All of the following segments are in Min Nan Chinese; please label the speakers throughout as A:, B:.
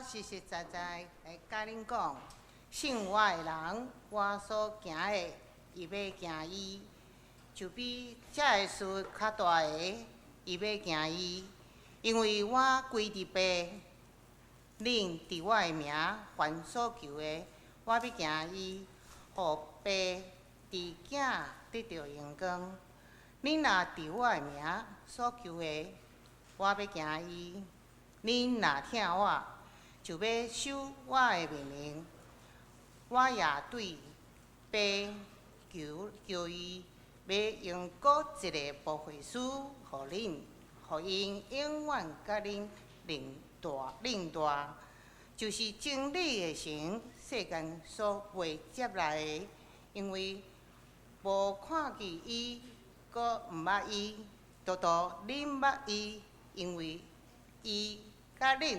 A: 我實實在在來佮恁講，信我的人，我所行的，伊欲行伊，就比這个事較大的，伊欲行伊，因為我歸佇父。恁佇我的名凡所求的，我欲行伊，予父佇囝得著榮光。恁若佇我的名所求的，我欲行伊。恁若疼我，就欲守我的命令。我也對父求求伊，欲用閣一个保惠師予恁，予𪜶永遠佮恁同在同在，就是真理的神，世間所袂接來的，因為無看見伊，閣毋捌伊，獨獨恁捌伊，因為伊佮恁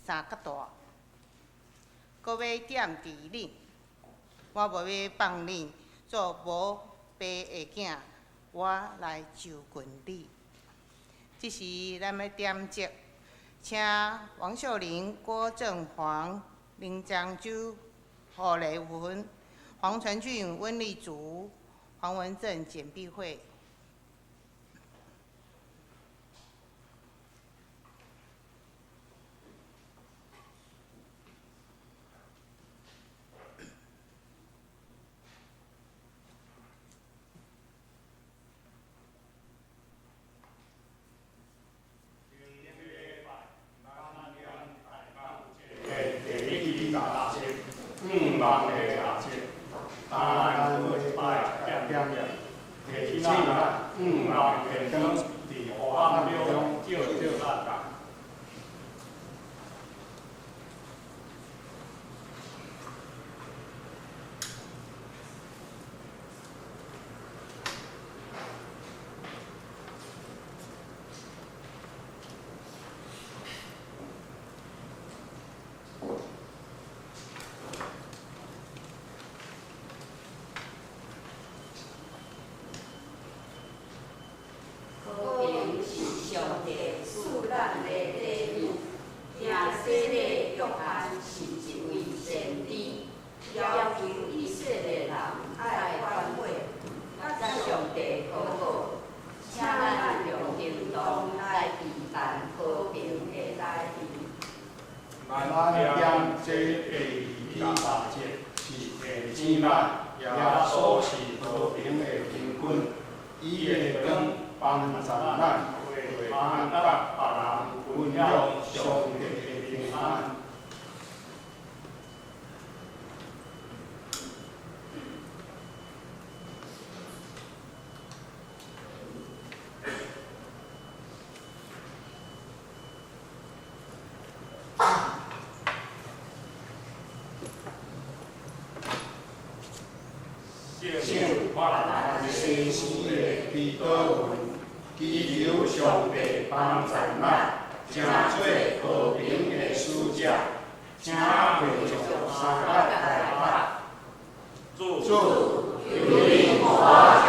A: 相佮蹛，閣欲踮佇恁。我無欲放恁做無爸的囝，我來就近你。這時咱欲點燭，請王秀玲、郭正煌、林漳洲、何雷文、黃傳俊、溫麗竹、黃文正、簡碧惠。
B: 頂禮拜，咱點大放節的第一支蠟燭，五萬的蠟燭，咱做一擺點點。提醒咱五萬的光佇黑暗中照著咱。
C: 和平是上帝賜咱的禮物。聽洗禮約翰是一位先知，要求以色列人愛反悔，佮上帝和好。請咱用行動來期盼和平的來臨。
B: 咱點這第二支蠟燭是提醒咱，耶穌是和平的將軍，伊的光幫助咱會通佮別人分享上帝的平安。聖法蘭西斯的祈禱文，祈求上帝幫助咱，成做和平的使者，請會眾相佮來拜。主，求你予我成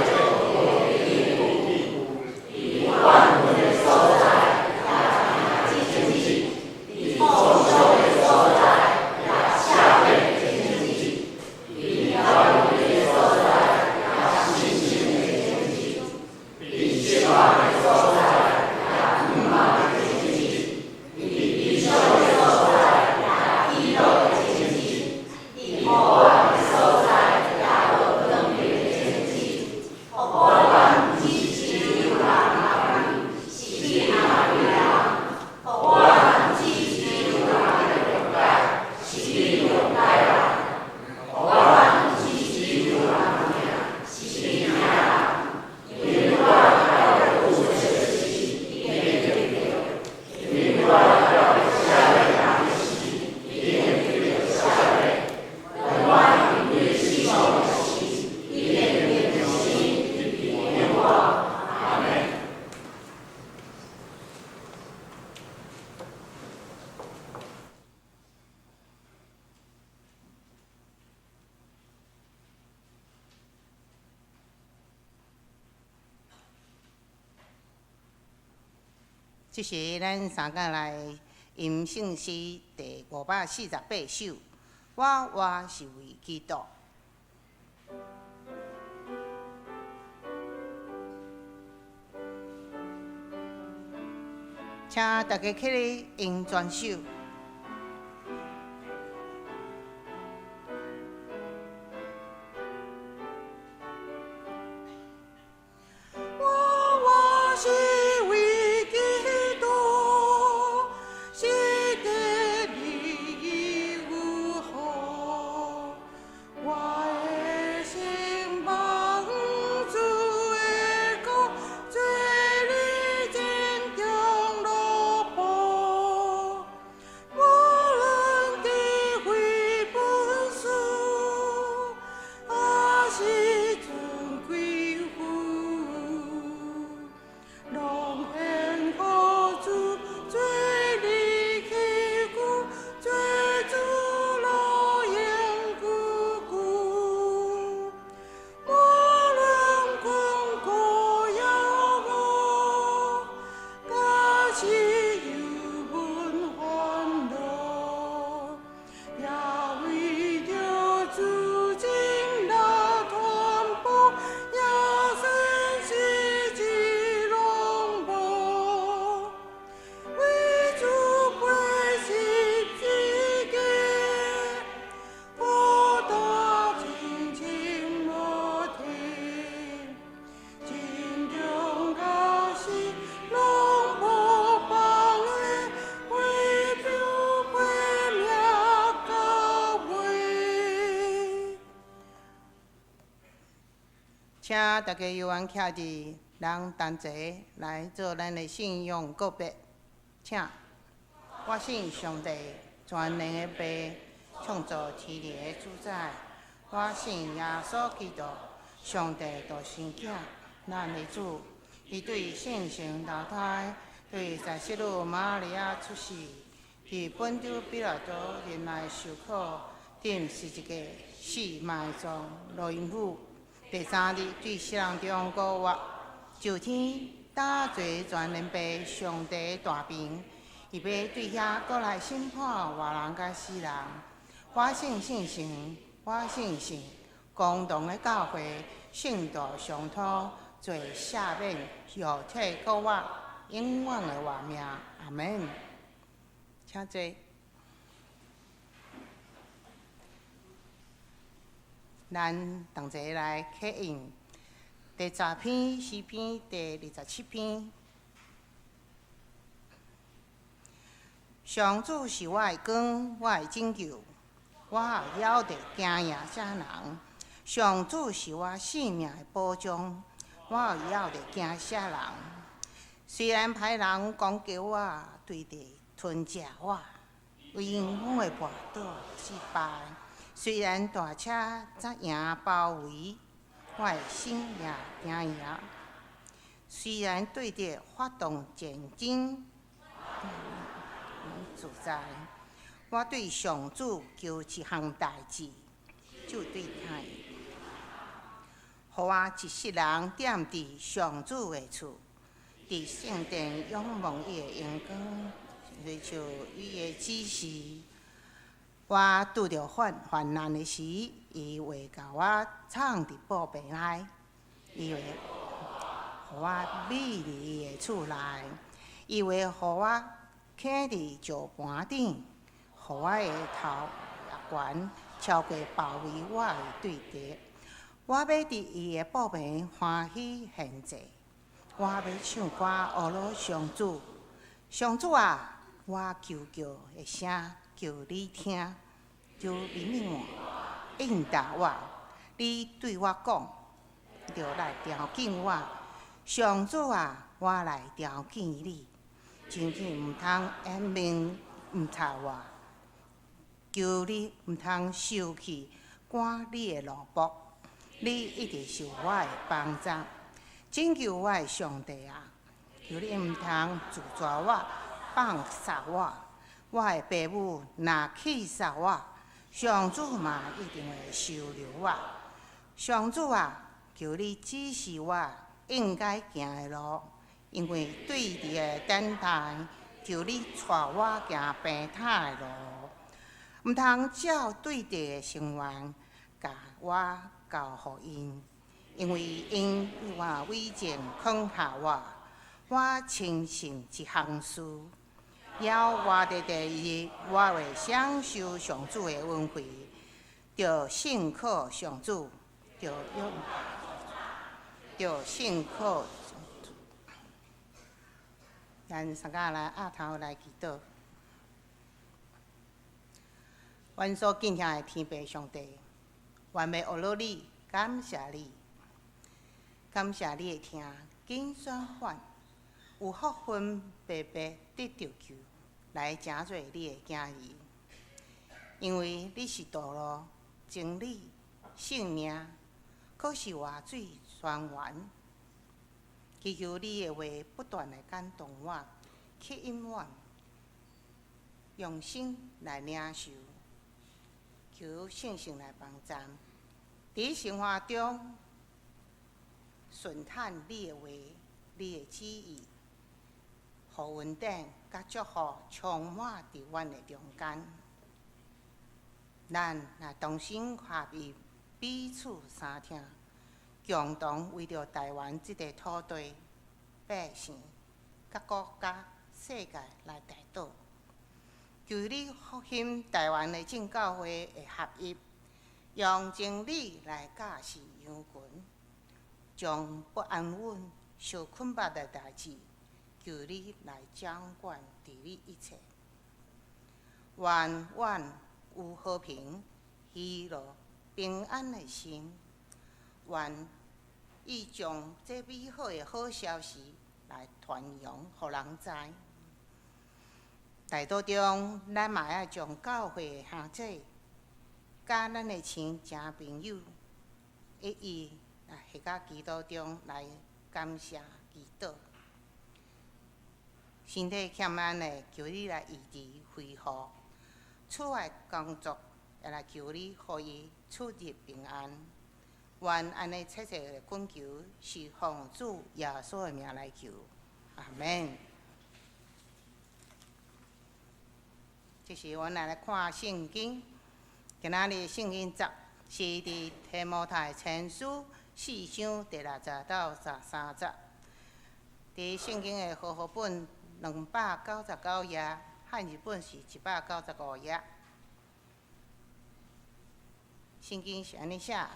B: 做和平的器具，佇怨恨的所在，也行真理；佇創傷的所在，也赦免真理；佇懷疑的所在，也信心的真理；佇失望的所在，也盼望的真理；佇悲傷的所在，也喜樂的真理；佇黑暗的所在，也予光明的真理。予我毋是只有人阿彌，是阿彌人；予我毋是只有人的諒解，是你諒解人；予我毋是只有人疼，是你疼人。因為我愛有的事，你會得著；因為我愛赦免人的事，你會得著赦免。願我面對失喪的時，你會用心提醒我。阿們。
A: 這時，咱三個來吟圣诗第548首。我活是為基督。請大家起立，用全首。我活是為基督，死得你有好。我的心望主的國，做你真中樂寶。無論智慧本事，抑是尊貴富，攏獻予主，做你器具，做主樂榮久久。無論困苦猶餓，假使有阮歡樂，也為著主真來傳播耶穌十字榮耀，為主背十字架，苦擔真情無停，真重價是攏無放的，為主背命到尾。請大家有緣徛佇人同齊來做咱的信仰告白。請，我信上帝全能的父，創造天地的主宰。我信耶穌基督，上帝獨生囝，咱的主。伊對聖神投胎，對在聖女瑪利亞出世，佇本丟彼拉多忍耐受苦，釘十字架，死埋葬，落陰府。第三日對死人中復活，上天搭坐全能父上帝大爿，伊欲對遐閣來審判活人佮死人。我信聖神，我信聖公同的教會，聖徒相通，罪赦免，肉體復活，永遠的活命。阿門。請坐。咱同齊來啟應第十篇詩篇第27篇。上主是我的光，我的拯救，我會曉得驚嚇啥人？上主是我性命的保障，我會曉得驚啥人？雖然歹人攻擊我，對敵吞食我，因阮會跋倒失敗。雖然大車雜營包圍，我的心也驚嚇。雖然對敵發動戰爭，自在。我對上主求一項代誌，就對他，予我一世人踮佇上主的厝，佇聖殿仰望伊的榮光，追求伊的指示。我拄著患患難的時，伊會共我藏佇寶瓶內，伊會予我秘佇伊的厝內，伊會予我徛佇石盤頂，予我的頭懸超過包圍我的對敵。我欲佇伊的寶瓶歡喜獻祭，我欲唱歌呵咾上主。上主啊，我求叫的聲，求你聽，求憐憫我，應答我。你對我講，著來調緊我。上主啊，我來調緊你，真緊毋通掩面毋睬我。求你毋通收去趕你的奴僕，你一直是我的幫助，拯救我的上帝啊！求你毋通拒絕我，放殺我。我的爸母若棄殺我，上主嘛一定會收留我。上主啊，求你指示我應該行的路，因為對你的等待，求你帶我行平坦的路，毋通照對敵的心願，共我交予𪜶，因為𪜶用偽證恐嚇我，我深信這項事。猶活佇第日，我會享受上主的恩惠，著信靠上主，著用，著信靠上主。咱三家來徛頭來祈禱。阮所敬虔的天父上帝，願欲學樂你，感謝你，感謝你的疼，揀選阮，有福分白白得著救，來成做你的囝兒。因為你是道路、真理、生命，閣是活水泉源。祈求你的話不斷來感動我，吸引我，用心來領受，求聖神來幫贊。佇生活中順趁你的話、你的旨意，予恩典佮祝福充滿佇阮的中間。咱若同心合意，彼此相疼，共同為著臺灣這塊土地、百姓、佮國家、世界來代禱。求你復興臺灣的正教會的合一，用真理來教示羊群，將不安穩、相捆綁的代誌，求你來掌管治理一切。願阮有和平、喜樂、平安的心，願意將這美好的好消息來傳揚，予人知。代禱中，咱嘛愛將教會的兄姊，佮咱的親情朋友，一一來獻到祈禱中來感謝祈禱。身體欠安的，求你來醫治恢復；出外工作，也來求你予伊出入平安。願按呢切切的懇求，是奉主耶穌的名來求，阿門。這時，阮來看聖經。今仔日聖經節是佇提摩太前書四章第六節到十三節。佇聖經的和合本299頁，漢字本是195頁。聖經是按呢寫：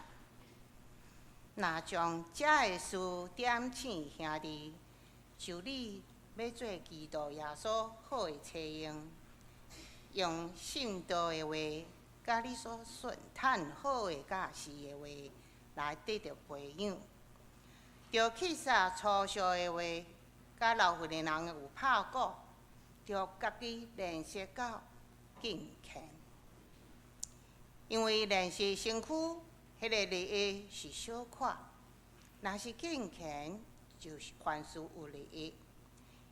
A: 若將這个事點醒兄弟，就你欲做基督耶穌好的差用，用信道的話，佮你所順趁好的教示的話來得著培養。著去煞粗俗的話，佮老歲的人有拍鼓，著家己練習到敬虔。因為練習身軀，彼个利益是小可；若是敬虔，就是凡事有利益。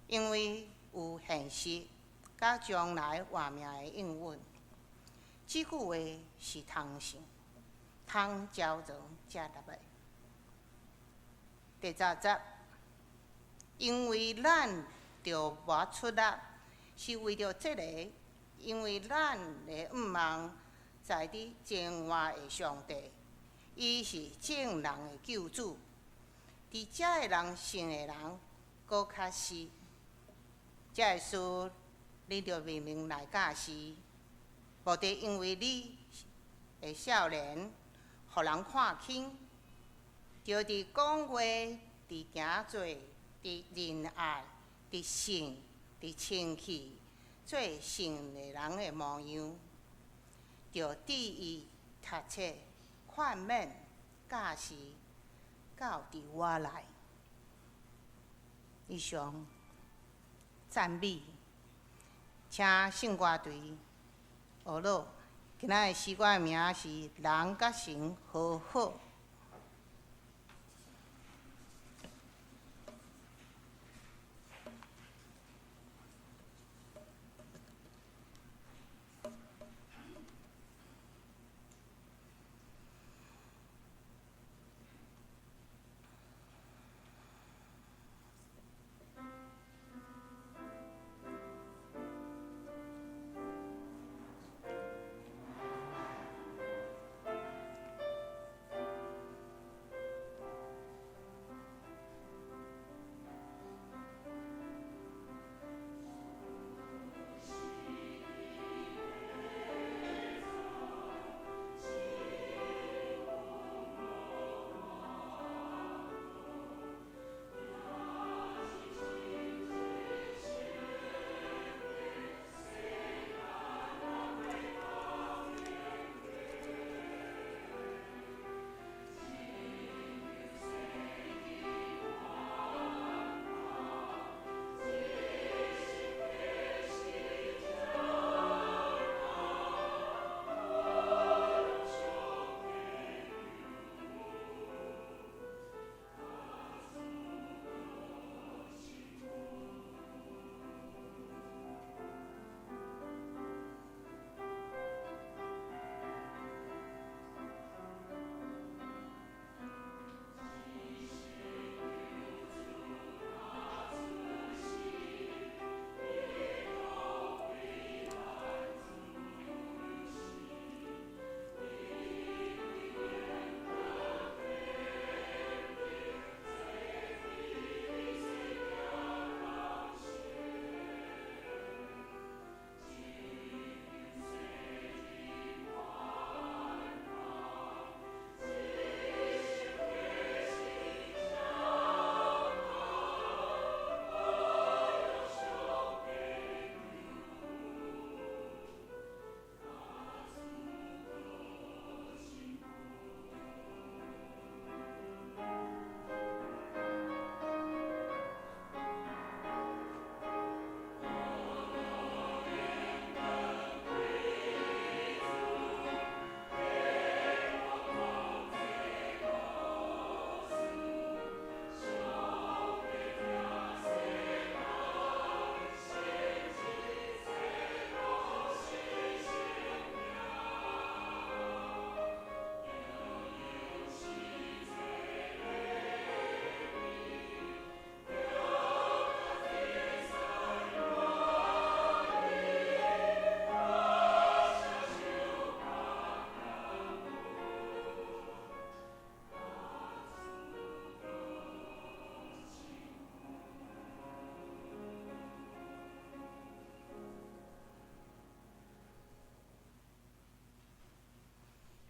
A: 因為有現實佮將來活命的應允。這句話是通信、通招人接納的。第十節，因為咱著無出力，是為著這个，因為咱的向望在佇真活的上帝，伊是眾人的救主。佇遮的人信的人，閣較是。這个事，你著命令來教示，無得因為你的少年，予人看輕，著佇講話、佇行做、佇仁愛、佇信、佇清氣，做信的人的模樣，著注意讀冊、勸勉、教示，到佇我來。以上讚美，請聖歌隊學樂。今仔日詩歌的名是《人佮神和好》。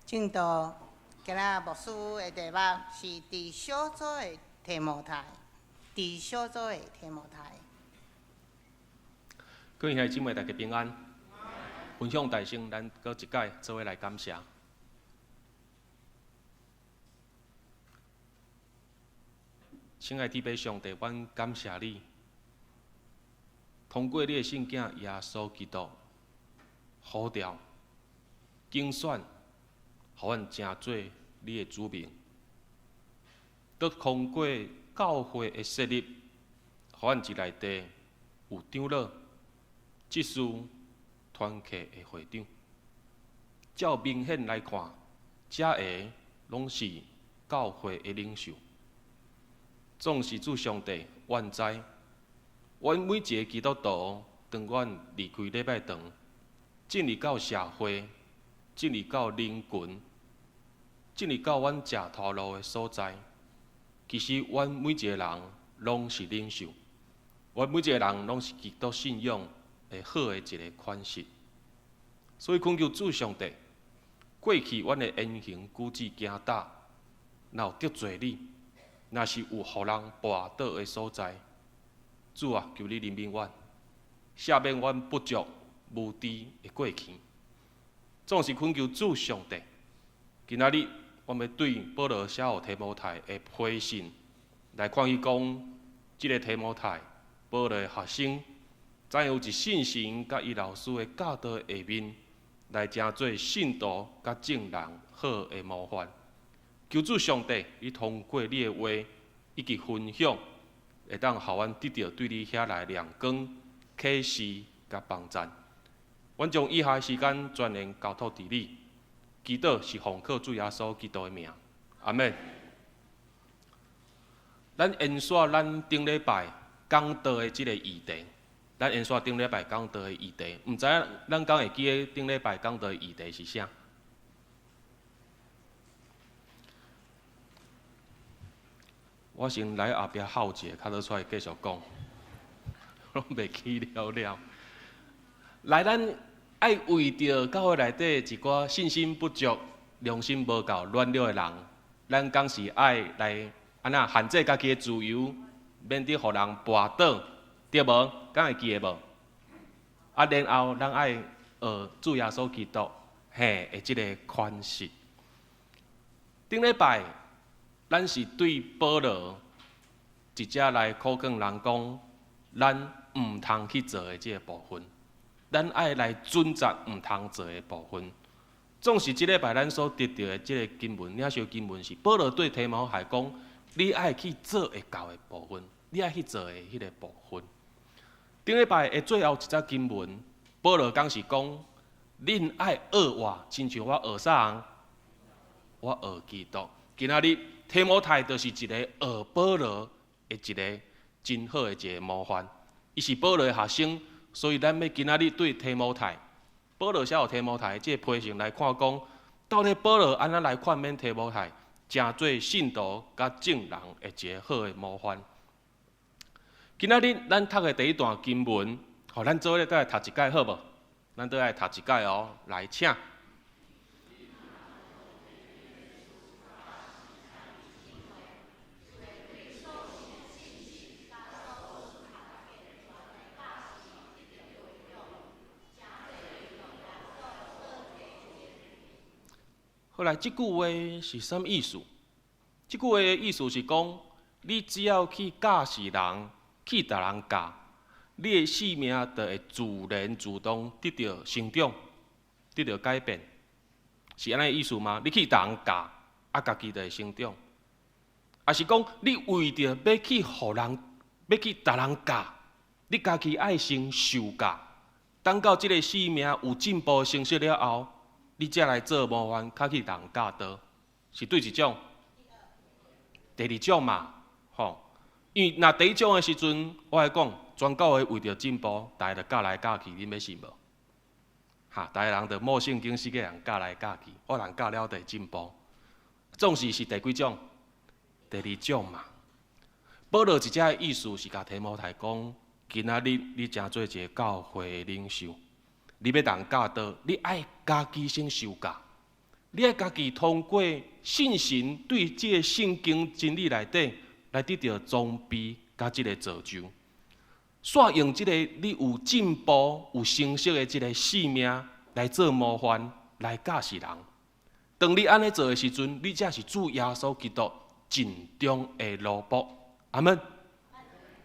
A: 證道，今仔牧師的題目是佇小組的提摩太，佇小組的提摩太。
D: 各位兄弟姊妹，大家平安。分享大聲，咱閣一擺做伙來感謝。親愛的天父上帝，阮感謝你，通過你的聖囝耶穌基督呼召、揀選，予阮成做你的子民，閣通過教會的設立，予阮佇內底有長老、執事、團契的會長。照明顯來看，這个攏是教會的領袖。總是主上帝，阮知，阮每一个基督徒，當阮離開禮拜堂，進入到社會，進入到人群，進入到阮食頭路的所在，其實阮每一个人攏是領袖，阮每一个人攏是基督信仰的好的一个款式。所以懇求主上帝，過去阮的言行舉止行踏，若有得罪你，若是有予人跋倒的所在，主啊，求你憐憫阮，赦免阮不足無知的過去。總是懇求主上帝，今仔日我欲對保羅寫予提摩太的批信來看伊講，這个提摩太保羅的學生，怎樣佇信心佮伊老師的教導下面，來成做信徒佮眾人好的模範。求主上帝，你通過你的話以及分享，會當予阮得著對你遐來亮光、啟示佮幫贊。阮將以下的時間全然交託佇你，祈禱是奉靠主耶穌基督的名，阿們。咱延續咱頂禮拜講道的這个議題，咱延續頂禮拜講道的議題，毋知影咱敢會記得頂禮拜講道的議題是啥？我先來後壁吼一下，較早出來繼續講，攏袂記了了。來，咱愛為著教會內底一寡信心不足、良心無夠軟弱的人，咱敢是愛來按怎限制家己的自由，免得予人跋倒，對無？敢會記得無？啊，然後咱愛學主耶穌基督嘿的這个款式。頂禮拜，咱是對保羅直接來苦勸人講，咱毋通去做的這个部分，咱愛來準則毋通做的部分。總是這禮拜咱所得著的這个經文，領受經文是保羅對提摩太講，你愛去做會到的部分，你愛去做的彼个部分。頂禮拜的最後一節經文，保羅講是講，恁愛學我，親像我學啥人？我學基督。今仔日提摩太就是一个學保羅的一个真好的一个模範。伊是保羅的學生，所以咱欲今仔日對提摩太，保羅寫予提摩太的這个批信來看，講到底保羅按怎來勸勉提摩太，成做信徒佮眾人的一个好的模範。今仔日咱讀的第一段經文，予咱做伙來讀一擺好無？咱做伙來讀一擺哦，來請。後來，這句話是啥物意思？這句話的意思是講，你只要去教示人，去逐人教，你的性命就會自然自動得著成長，得著改變，是按呢意思嗎？你去逐人教，啊，家己就會成長。抑是講，你為著欲去予人，欲去逐人教，你家己愛先受教，等到這个性命有進步的成績了後，你才來做模範，較去人教導，是對一種？第二種嘛，吼。因為若第一種的時陣，我來講，全教會為著進步，逐家就教來教去，恁欲信無？哈，逐个人就摸聖經，四个人教來教去，我人教了就會進步。總是是第幾種？第二種嘛。保羅一只的意思是共提摩太講，今仔日你成做一个教會的領袖，你欲人教導，你愛家己先受教，你愛家己通過信心對這个聖經真理內底來得著裝備佮這个造就，煞用這个你有進步、有成熟的這个生命來做模範，來教示人。當你按呢做的時陣，你才是主耶穌基督盡忠的奴僕。阿們，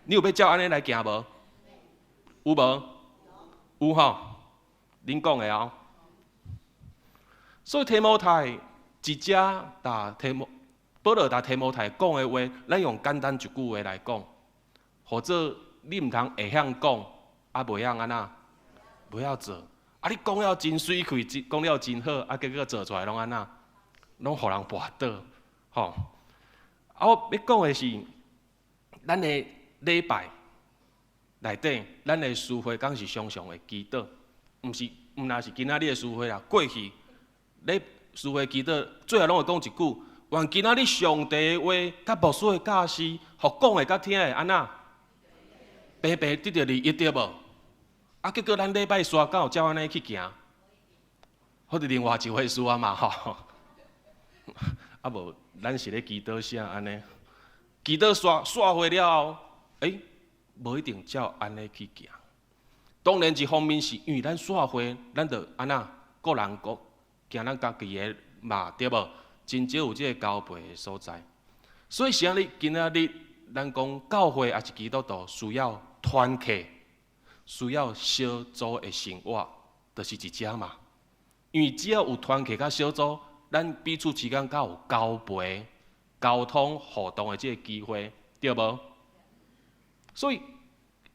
D: 你有欲照按呢來行無？有無？有吼？恁講的哦。所以提摩太一節共提摩保羅共提摩太講的話，咱用簡單一句話來講，或者你毋通會曉講，啊袂曉按怎？袂曉做。啊！你講了真媠氣，講了真好，啊，結果做出來攏按怎？攏予人跋倒，吼！啊，我欲講的是，咱的禮拜內底，咱的司會敢是常常會祈禱，毋是，毋若是今仔日的司會啦。過去，咧司會祈禱，最後攏會講一句：願今仔日上帝的話，佮牧師的教示，予講的佮聽的按怎？白白得著利益對無？啊！結果咱禮拜煞敢有照按呢去行，彼是另外一回事啊嘛吼。啊無，咱是咧祈禱啥按呢？祈禱煞煞會了後，欸，無一定照按呢去行。當然一方面是因為咱煞會，咱著按怎各人各行咱家己的嘛，對無？真少有這个交陪的所在。所以是按呢，今仔日咱講教會抑是基督徒需要團契。需要小組的生活，就是佇遮嘛。因為只要有團契佮小組，咱彼此之間才有交陪、溝通、互動的這个機會，對無？所以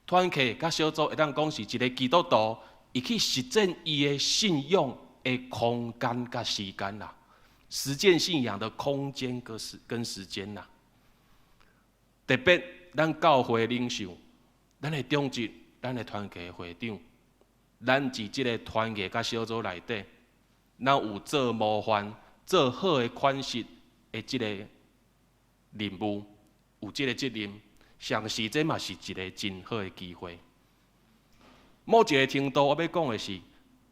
D: 團契佮小組會當講是一个基督徒，伊去實踐伊的信仰的空間佮時間啦，實踐信仰的空間跟時跟時間啦。特別咱教會領袖，咱的長執。咱的團契會長，咱佇這个團契佮小組內底，咱有做模範、做好的款式的這个任務，有這个責任，相信這嘛是一个真好的機會。某一个程度，我欲講的是，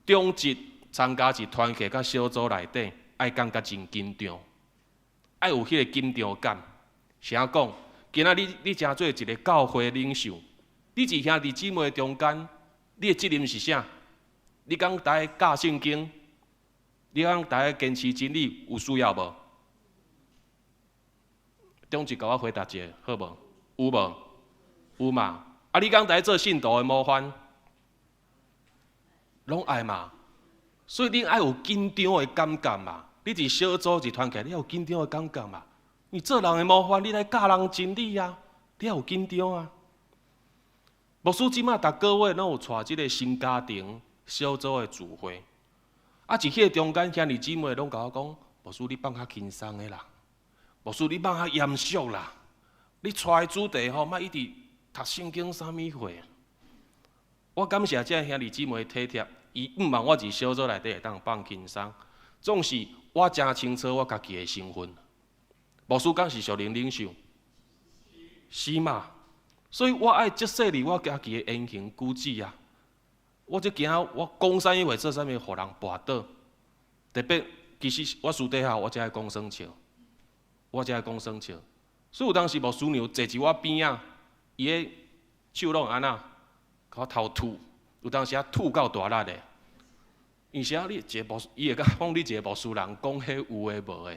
D: 長執參加佇團契佮小組內底，愛感覺真緊張，愛有彼个緊張感。是按怎講？今仔日你成做一个教會領袖。你佇兄弟姊妹中間，你的責任是啥？你敢逐家教聖經？你敢逐家堅持真理？有需要無？長執共我回答一下，好無？有無？有嘛？啊，你敢逐家做信徒的模範？攏愛嘛？所以你愛有緊張的感覺嘛？你佇小組、佇團契，你愛有緊張的感覺嘛？你做人的模範，你來教人真理啊，你愛有緊張啊！牧師這馬逐个月攏有帶這个新家庭小組的聚會，啊，佇彼个中間兄弟姊妹攏共我講，牧師你放較輕鬆的啦，牧師你放較嚴肅啦，你帶的主題吼，莫一直讀聖經啥物貨。我感謝這兄弟姊妹體貼，伊毋望我佇小組內底會當放輕鬆，總是我誠清楚我家己的身份。牧師敢是屬靈領袖？是嘛？所以我愛節制佇我家己的言行舉止啊！我就驚我講啥物話做啥物，予人跋倒。特別其實我私底下我才愛講耍笑，我才愛講耍笑。所以有當時牧師娘坐佇我邊仔，伊的手攏按怎，共我偷吐。有當時啊吐夠大力的。因為啥？你一个牧，伊會感覺講你一个牧師人講彼有的無的，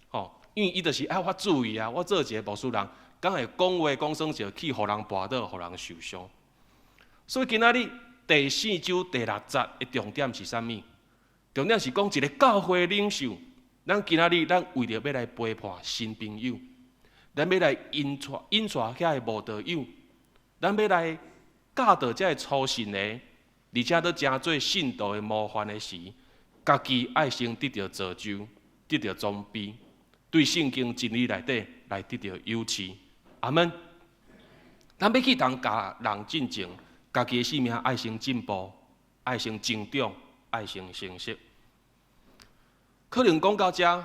D: 吼，因為伊就是愛我注意啊。我做一个牧師人，敢會講話講耍笑，去予人跋倒，予人受傷。所以今仔日第四周第六節的重點是啥物？重點是講一个教會領袖，咱今仔日咱為著欲來陪伴新朋友，咱欲來引帶引帶遐个慕道友，咱欲來教導這个初信的，而且閣成做信徒的模範的時，家己愛先得著造就，得著裝備，對聖經真理內底來得著扶持。阿們，咱欲去通教人進前，家己的生命愛先進步，愛先成長，愛先成熟。可能講到遮，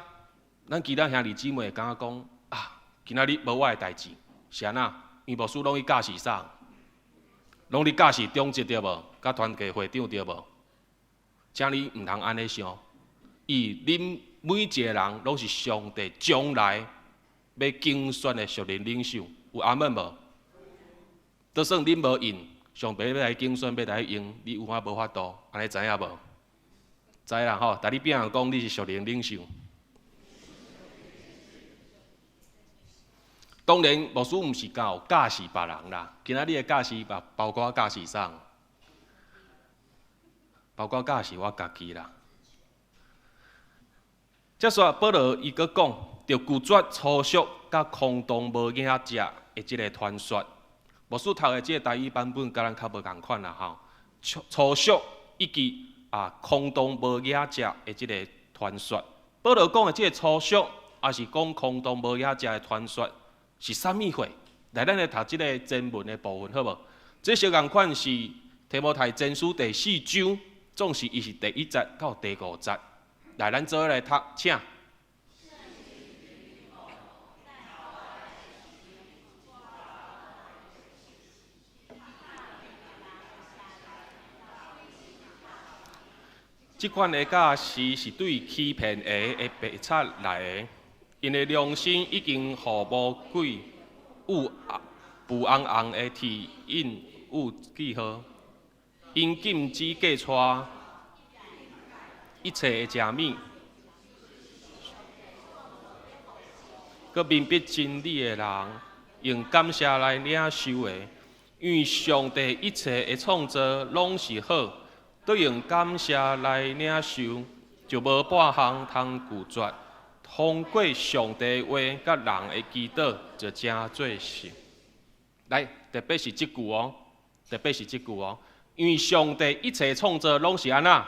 D: 咱其他兄弟姊妹會感覺講啊，今仔日無我的代誌，是按怎？因為牧師攏去教示啥？攏咧教示長執對無？佮團契會長對無？請你毋通按呢想，伊恁每一个人攏是上帝將來欲揀選的屬靈領袖，有阿們無？就算恁無用，上帝欲來揀選，欲來用，你有影無法度？按呢知影無？知啦吼！共你邊仔講，你是屬靈領袖。當然，牧師毋是教教示別人啦。今仔日的教示包包括教示啥？包括教示我家己啦。接煞保羅伊閣講，著拒絕粗俗佮空洞無影食的這个傳說。牧師讀的這个台語版本，佮咱較無仝款啦吼。粗俗以及空洞無影食的這个傳說。保羅講的這个粗俗，抑是講空洞無影食的傳說，是啥物貨？來，咱來讀這个前文的部分，好無？這相仝款是提摩太前書第四章，總是伊是第一節到第五節。來，咱做伙來讀，請。這款的教示是對欺騙的白賊來的，𪜶的良心已經予魔鬼有布紅紅的蹄印有記號，𪜶禁止過娶一切的食物，閣明白真理的人，用感謝來領受的，因為上帝一切的創造攏是好，都用感謝來領受，就無半項通拒絕。通過上帝話佮人的祈禱，就成做聖。來，特別是這句哦，特別是這句哦，因為上帝一切創造攏是按怎？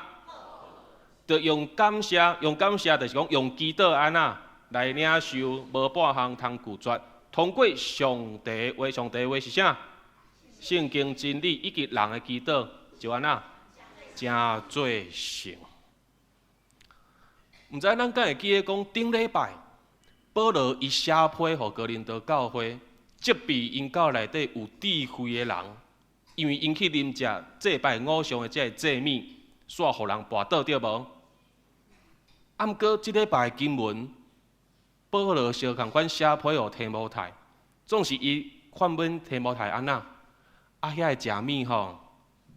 D: 就用感謝，用感謝就是講用祈禱按怎來領受，無半項通拒絕。通過上帝話，上帝話是啥？聖經真理以及人的祈禱，就按怎？成做聖。毋知咱敢會記得講，頂禮拜保羅伊寫批予哥林多教會，責備𪜶教內底有智慧的人，因為𪜶去啉食祭拜偶像的這个祭物，煞予人跋倒對無？啊，毋過這禮拜經文，保羅相仝款寫批予提摩太，總是伊勸勉提摩太按怎？啊，遐个食物吼，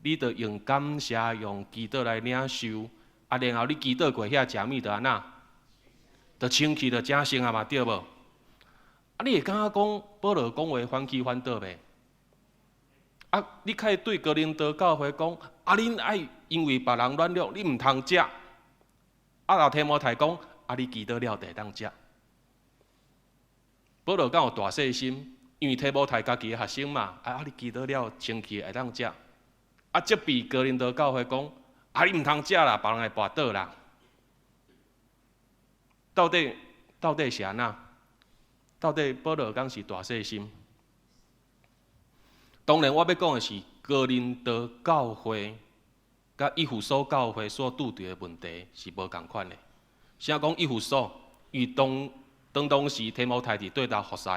D: 你著用感謝、用祈禱來領受。啊，然後你祈禱過遐食物就按怎？就清氣就成聖啊嘛，對無？啊，你會感覺講保羅講話反起反倒袂？啊，你較會對哥林多教會講，啊，恁愛因為別人軟弱，你毋通食。啊，若提摩太講，啊，你祈禱了就會當食。保羅敢有大細心？因為提摩太家己的學生嘛，啊，你祈禱了清氣會當食。啊，責備哥林多教會講，啊，你毋通食啦，別人會跋倒啦。到底到底是按怎？到底保羅敢是大細心？當然，我欲講的是哥林多教會佮以弗所教會所拄著的問題是無仝款的。啥講以弗所？因為當當當時提摩太佇對佗服侍，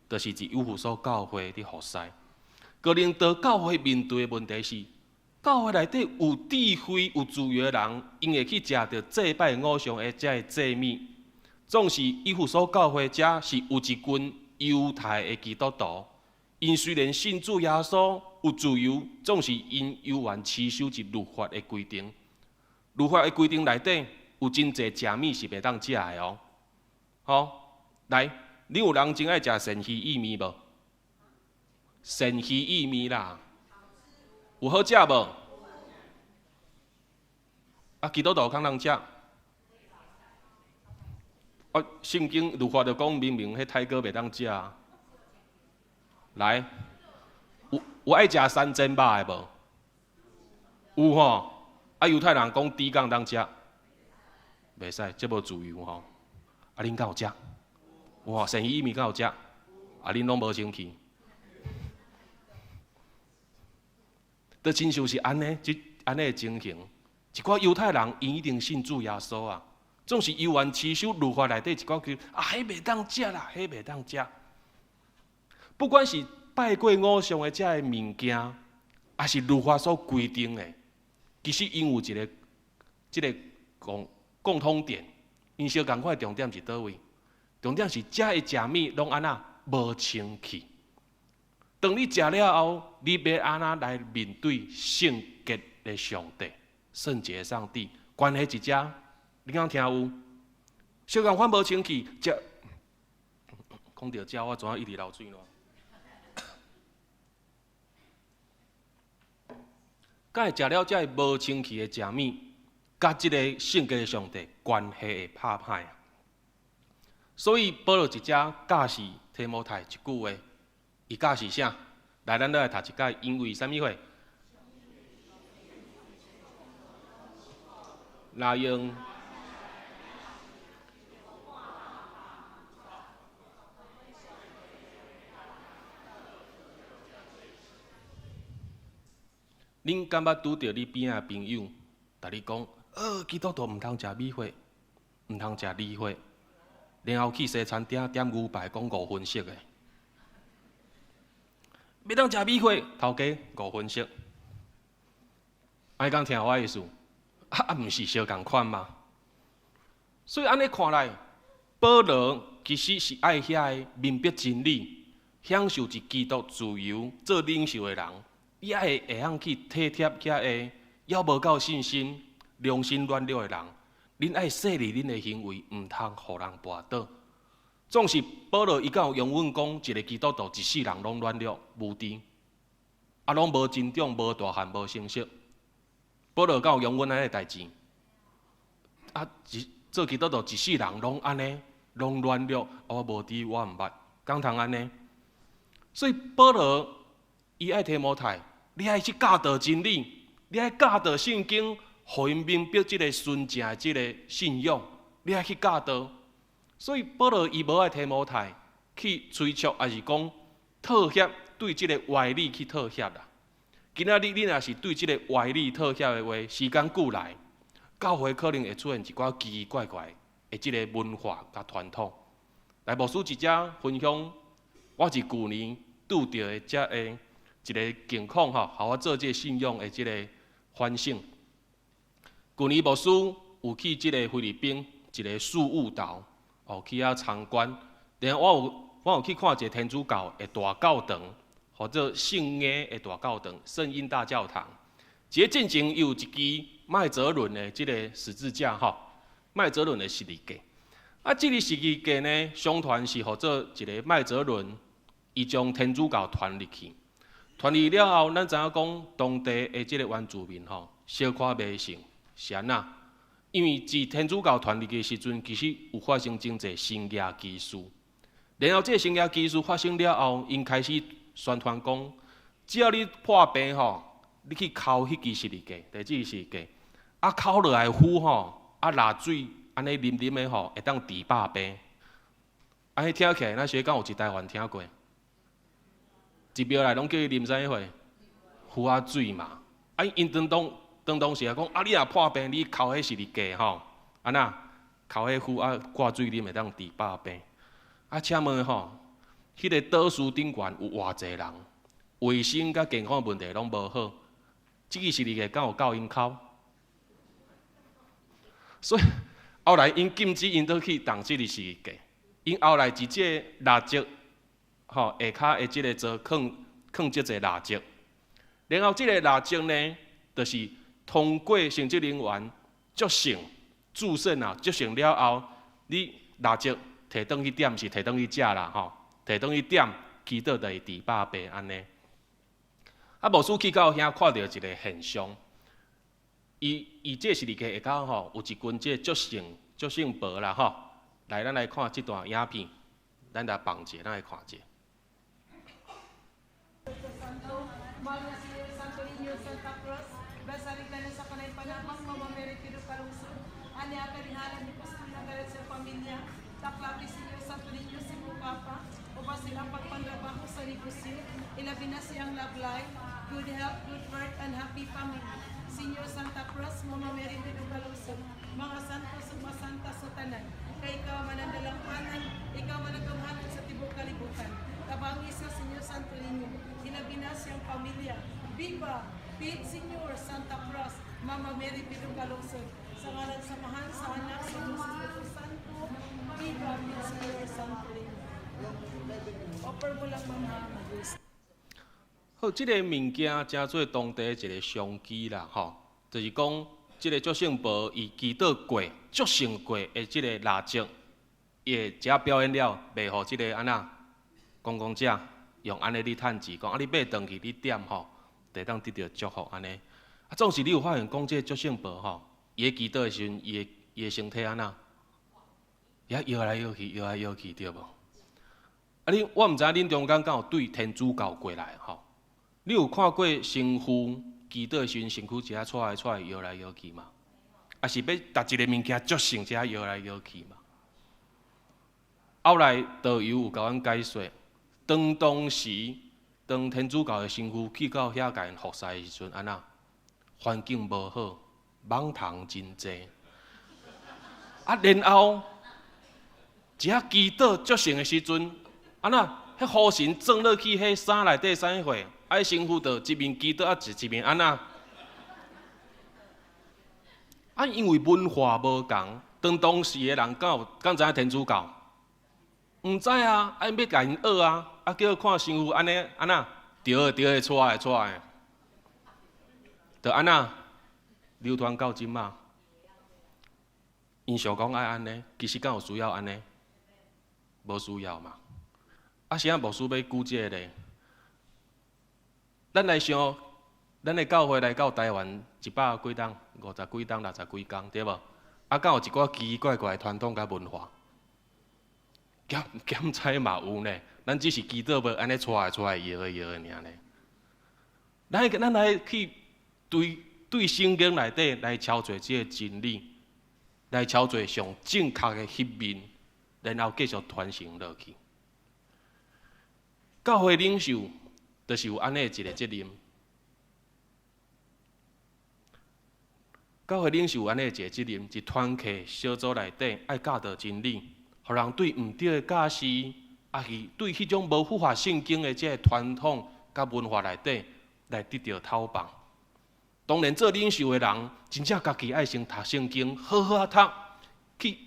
D: 就是佇以弗所教會佇服侍。哥林多教會面對的問題是，教會內底有智慧、有自由的人，𪜶會去食著祭拜偶像的這个祭物。總是以弗所教會遮是有一群猶太的基督徒，𪜶雖然信主耶穌有自由，總是𪜶猶原持守一律法的規定。律法的規定內底有真濟食物是袂當食的哦。吼，來，你有人真愛食鱔魚意麵無？鱔魚意麵啦，有好食無？啊，基督徒敢通食？啊，聖經律法就講明明彼太哥袂當食啊。來，有有愛食三煎肉的無？有吼。啊，猶太人講豬敢當食？袂使，這無自由吼。啊，恁敢有食？有吼，鱔魚意麵敢有食？啊，恁攏無生氣。就親像是按呢，這按呢的情形，一寡猶太人𪜶已經信主耶穌啊，總是猶原持守律法內底一寡規啊，彼袂當食啦，彼袂當食。不管是拜過偶像的這个物件，抑是律法所規定的，其實𪜶有一个這个共共通點， 𪜶相仝款的重點是佗位？重點是遮的食物攏按怎無清氣。當你食了後，你欲按怎來面對聖潔的上帝、聖潔的上帝？關係佇遮，你敢聽有？相仝款無清氣，食講著遮，我怎一直流水囉？敢會食了遮个無清氣的食物，佮這個聖潔的上帝關係會拍歹啊！所以保羅佇遮教示提摩太一句話，伊教示啥？來，咱來讀一擺，因為啥物貨？若用。恁敢捌拄著你邊仔的朋友，共你講，基督徒毋通食米血，毋通食魚血，然後去西餐廳點牛排，講五分熟的，欲當食米血，頭家五分熟，按呢敢聽我意思？啊，毋是相仝款嗎？所以按呢看來，保羅其實是愛遐个明白真理、享受佇基督自由做領袖的人。伊愛會曉去體貼遐个猶無夠信心、良心軟弱的人，恁愛細膩恁的行為，毋通予人跋倒。總是保羅伊敢有容忍講，一個基督徒一世人攏軟弱無知，啊，攏無成長、無大漢、無成熟。保羅敢有容忍按呢代誌？啊，一做基督徒一世人攏按呢，攏軟弱，啊，我無知，我毋捌，敢通按呢？所以保羅伊愛提摩太。你愛去教導真理，你愛教導聖經，予𪜶明白這个純正的這个信仰，你愛去教導。所以保羅伊無愛提摩太去催促，抑是講妥協，對這个歪理去妥協啦。今仔日你若是對這个歪理妥協的話，時間久來，教會可能會出現一寡奇奇怪怪的這个文化佮傳統。來，牧師佇遮分享，我佇舊年拄著的這个。一个境況吼，予我做這个信仰的這个反省。舊年牧師有去這个菲律賓一个宿霧島，哦，去遐參觀。然後我有去看一个天主教的大教堂，號做聖嬰的大教堂，聖嬰大教堂。佇咧進前有一支麥哲倫的這个十字架吼，麥哲倫的十字架。啊，這个十字架呢，相傳是號做一个麥哲倫，伊將天主教傳入去。傳入了後，咱知影講當地的這个原住民吼，小可迷信是按怎？因為自天主教傳入去的時陣，其實有發生真濟神蹟奇事。然後這个神蹟奇事發生了後，𪜶開始宣傳講，只要你破病吼，你去敲彼支十字架，第這支十字架，啊敲落來符吼，啊抐水，按呢啉啉的吼，會當治百病。按呢聽起來，咱小敢有佇台灣聽過？入廟來攏叫伊啉啥物貨？符仔水嘛。啊，𪜶當時也講，啊，你若破病，你敲彼十字架吼，按怎敲彼符啊，掛水啉會當治百病。啊，請問吼，彼个島嶼頂懸有偌濟人，衛生佮健康問題攏無好，這支十字架敢有夠𪜶敲？所以後來𪜶禁止𪜶倒去動這个十字架，𪜶後來佇這個蠟燭。吼，下跤的這个做囥囥這濟蠟燭，然後這个蠟燭呢，就是通過神職人員祝聖、祝聖啊，祝聖了後，你蠟燭提轉去點，是提轉去食啦，吼，提轉去點，祈禱就會治百病按呢。啊，牧師去到遐看著一个現象，伊伊這十字架下跤吼，有一群這祝聖祝聖婆啦，吼，來，咱來看這段影片，咱來放者，咱來看者。
E: Mama Mary Pido Calungsod, sa ngalan sa Amahan, sa Anak, sa Diyos Espiritu Santo. Offer mo lang, ma'am, ha? Mag-use.
D: 好，這个物件成做當地一个商機啦，吼，就是講，這个祝聖婆伊祈禱過、祝聖過的這个蠟燭，伊會食表演了，賣予這个按怎觀光者用按呢咧趁錢，講啊你買轉去你點吼，就會當得著祝福按呢。啊，總是你有發現講這个祝聖婆吼，伊咧祈禱的時陣，伊的身體按怎，也搖來搖去，搖來搖去，對無？啊，你我毋知影恁中間敢有對天主教過來吼？你有看過神父祈禱的時陣，身軀一下掣來掣去，搖來搖去嗎？啊是欲逐一个物件祝聖，一下搖來搖去嘛？後來導遊有共阮解說，當當時當天主教的神父去到遐共𪜶服侍的時陣，按怎環境無好，蠓蟲真濟。啊，然後一下祈禱祝聖的時陣，按怎彼雨神撞落去彼衫內底啥貨？啊，彼神父就一面祈禱啊，一面按怎？啊，因為文化無仝，當當時的人敢有敢知影天主教？毋知啊，啊𪜶欲共𪜶學啊，啊叫看神父按呢按怎？對的對的，掣的掣的，就按怎流傳到這馬。𪜶想講愛按呢，其實敢有需要按呢？無需要嘛。啊，啥牧師欲舉這個例？咱來想，咱的教會來到台灣一百幾冬、五十幾冬、六十幾工，對無？啊，敢有一寡奇奇怪怪的傳統佮文化？檢檢查嘛有呢，咱只是祈禱無按呢掣來掣來搖的搖的爾呢。咱來去對對聖經內底來抄找這个真理，來抄找上正確的彼面，然後繼續傳承落去。教會領袖就是有按呢一个責任。教會領袖有按呢一個責任，佇團契小組內底愛教導真理，予人對毋對的教示，抑是對彼種無符合聖經的這个傳統佮文化內底來得著透放。當然，做領袖的人，真正家己愛先讀聖經，好好仔讀，去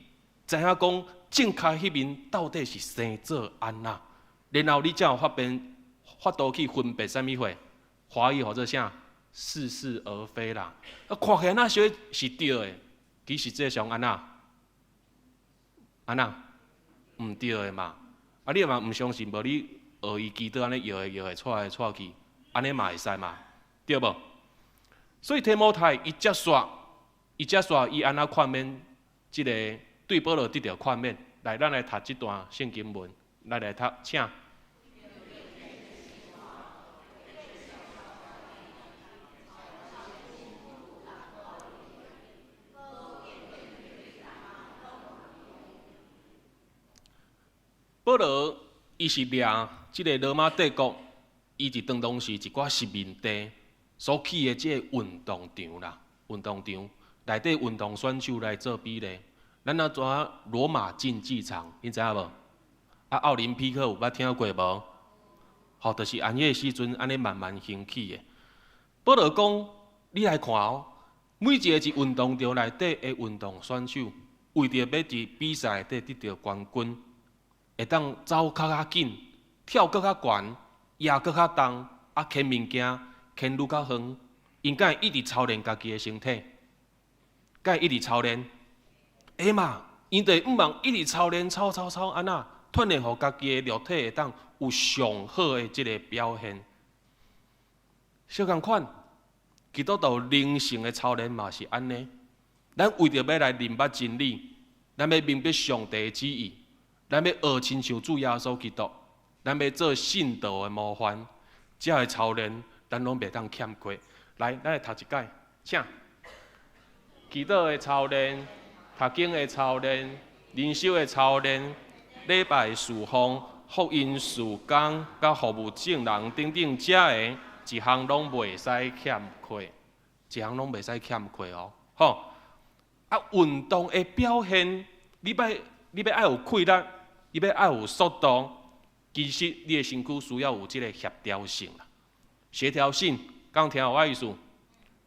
D: 知影講正確彼面到底是生做按怎，然後你才有法變法度去分別啥物貨，華語號做啥？似是而非啦。啊，看起來若像是對的，其實際上按怎？按怎？毋對的嘛。啊，你嘛毋相信，無你學伊祈禱按呢搖來搖去，掣來掣去，按呢嘛會使嘛？對無？所以提摩太伊接續，伊接續伊按怎勸勉這个對保羅得著勸勉。來，咱來讀這段聖經文，來來讀，請。保羅伊是掠這个羅馬帝國，伊佇當當時一寡殖民地所起的這個運動場啦，運動場內底運動選手來做比例。咱若知影羅馬競技場，恁知影無？啊，奧林匹克有捌聽過無？吼，就是按彼个時陣按呢慢慢興起的。保羅講，你來看哦，每一个佇運動場內底的運動選手，為著欲佇比賽內底得著冠軍，會當走較較緊，跳閣較懸，舉閣較重，啊，牽物件牽愈較遠，𪜶敢會一直操練家己的身體？敢會一直操練？會嘛？𪜶就會向望一直操練，操操操，按怎鍛鍊予家己的肉體會當有上好的這个表現。相仝款，基督徒靈性的操練嘛是按呢。咱為著欲來認捌真理，咱欲明白上帝的旨意，咱欲學親像主耶穌基督，咱欲做信道的模範，這个操練咱攏袂當欠缺。來，咱來讀一擺，請。祈禱的操練、讀經的操練、靈修的操練、禮拜的事奉、福音事工、佮服務眾人等等，這个一項攏袂使欠缺，一項攏袂使欠缺哦。吼，啊，運動的表現，你欲愛有氣力，你欲愛有速度，其實你的身軀需要有這个協調性啦，協調性，敢有聽有我意思？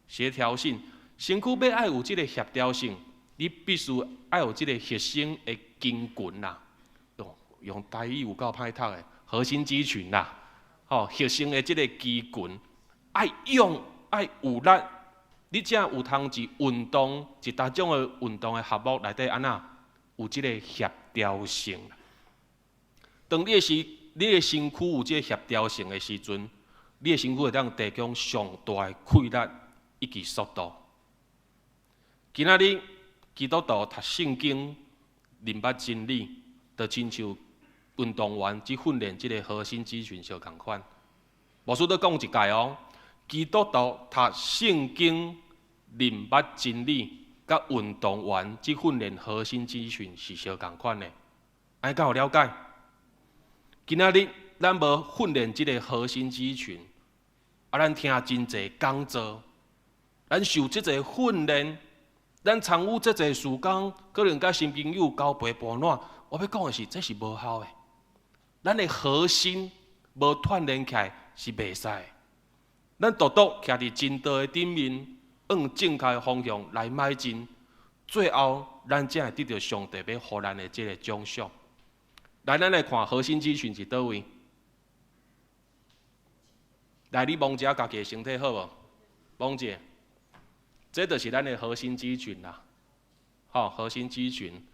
D: 協調性，身軀欲愛有這个協調性，你必須愛有這个核心的筋群啦。用台語有夠歹讀的，核心肌群啦，吼，核心的這个肌群愛用愛有力，你才有通佇運動一大種的運動的項目內底按怎有這个協調性。當你的身軀有這个協調性的時陣，你的身軀會當提供上大的氣力以及速度。今仔日基督徒讀聖經、認捌真理，就親像運動員去訓練這个核心肌群相仝款。牧師閣講一擺哦，基督徒讀聖經、認捌真理，佮運動員去訓練核心肌群是相仝款的。按呢敢有了解？今仔日咱無訓練這个核心肌群，啊，咱聽真濟講座，咱受這濟訓練，咱參與這濟事工，可能佮新朋友交陪伴暖。我欲講的是，這是無效的。咱的核心無鍛鍊起來是袂使的。咱獨獨徛佇真道的頂面，往正確的方向來邁進，最後咱才會得著上帝欲予咱的這个獎賞。來，咱來看核心肌群佇佗位？來，你摸一下家己的身體好無？摸一下，這就是咱的核心肌群啦。吼，核心肌群。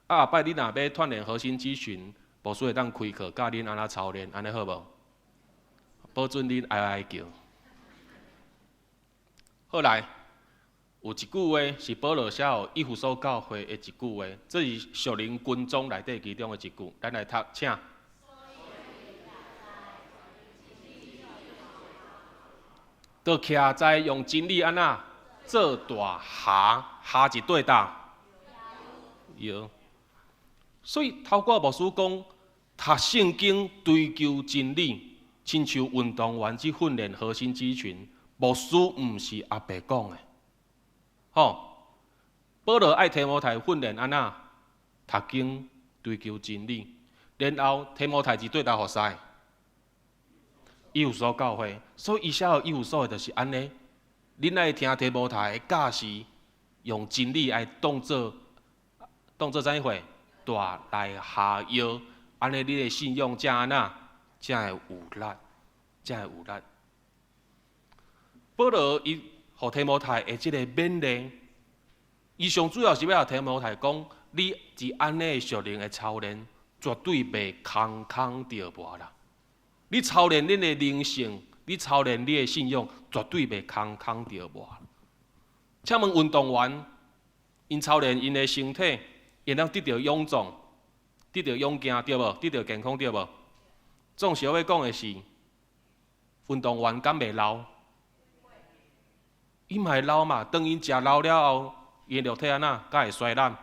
D: 啊，後擺你若欲鍛鍊核心肌群，牧師會當開課教恁按怎操練，按呢好無？保準恁哀哀叫。好來，有一句話是保羅寫予以弗所教會的一句話，這是屬靈軍裝內底其中的一句，咱來讀，請。就徛在用真理按怎做大轄，轄是對佗？腰。所以頭拄牧師講，讀聖經追求真理，親像運動員去訓練核心肌群，牧師毋是阿白講的。吼，保羅愛提摩太訓練按怎讀經追求真理，然後提摩太是對佗服侍？以弗所教會，所以伊寫予以弗所的就是按呢。恁愛聽提摩太的教示，用真理來當做當做啥物貨？帶來下藥，按呢你的信仰才按怎？才會有力，才會有力。保羅伊予提摩太的這个勉勵，伊上主要是欲予提摩太講，你佇按呢屬靈的操練，絕對袂空空著無啦。你操練恁的靈性，你操練你的信仰，絕對袂空空著無。請問運動員，𪜶操練𪜶的身體，會當得著勇壯，得著勇健，對無？得著健康，對無？總是我欲講的是，運動員敢袂老？伊嘛會老嘛。當𪜶食老了後，𪜶的肉體按怎？敢會衰老？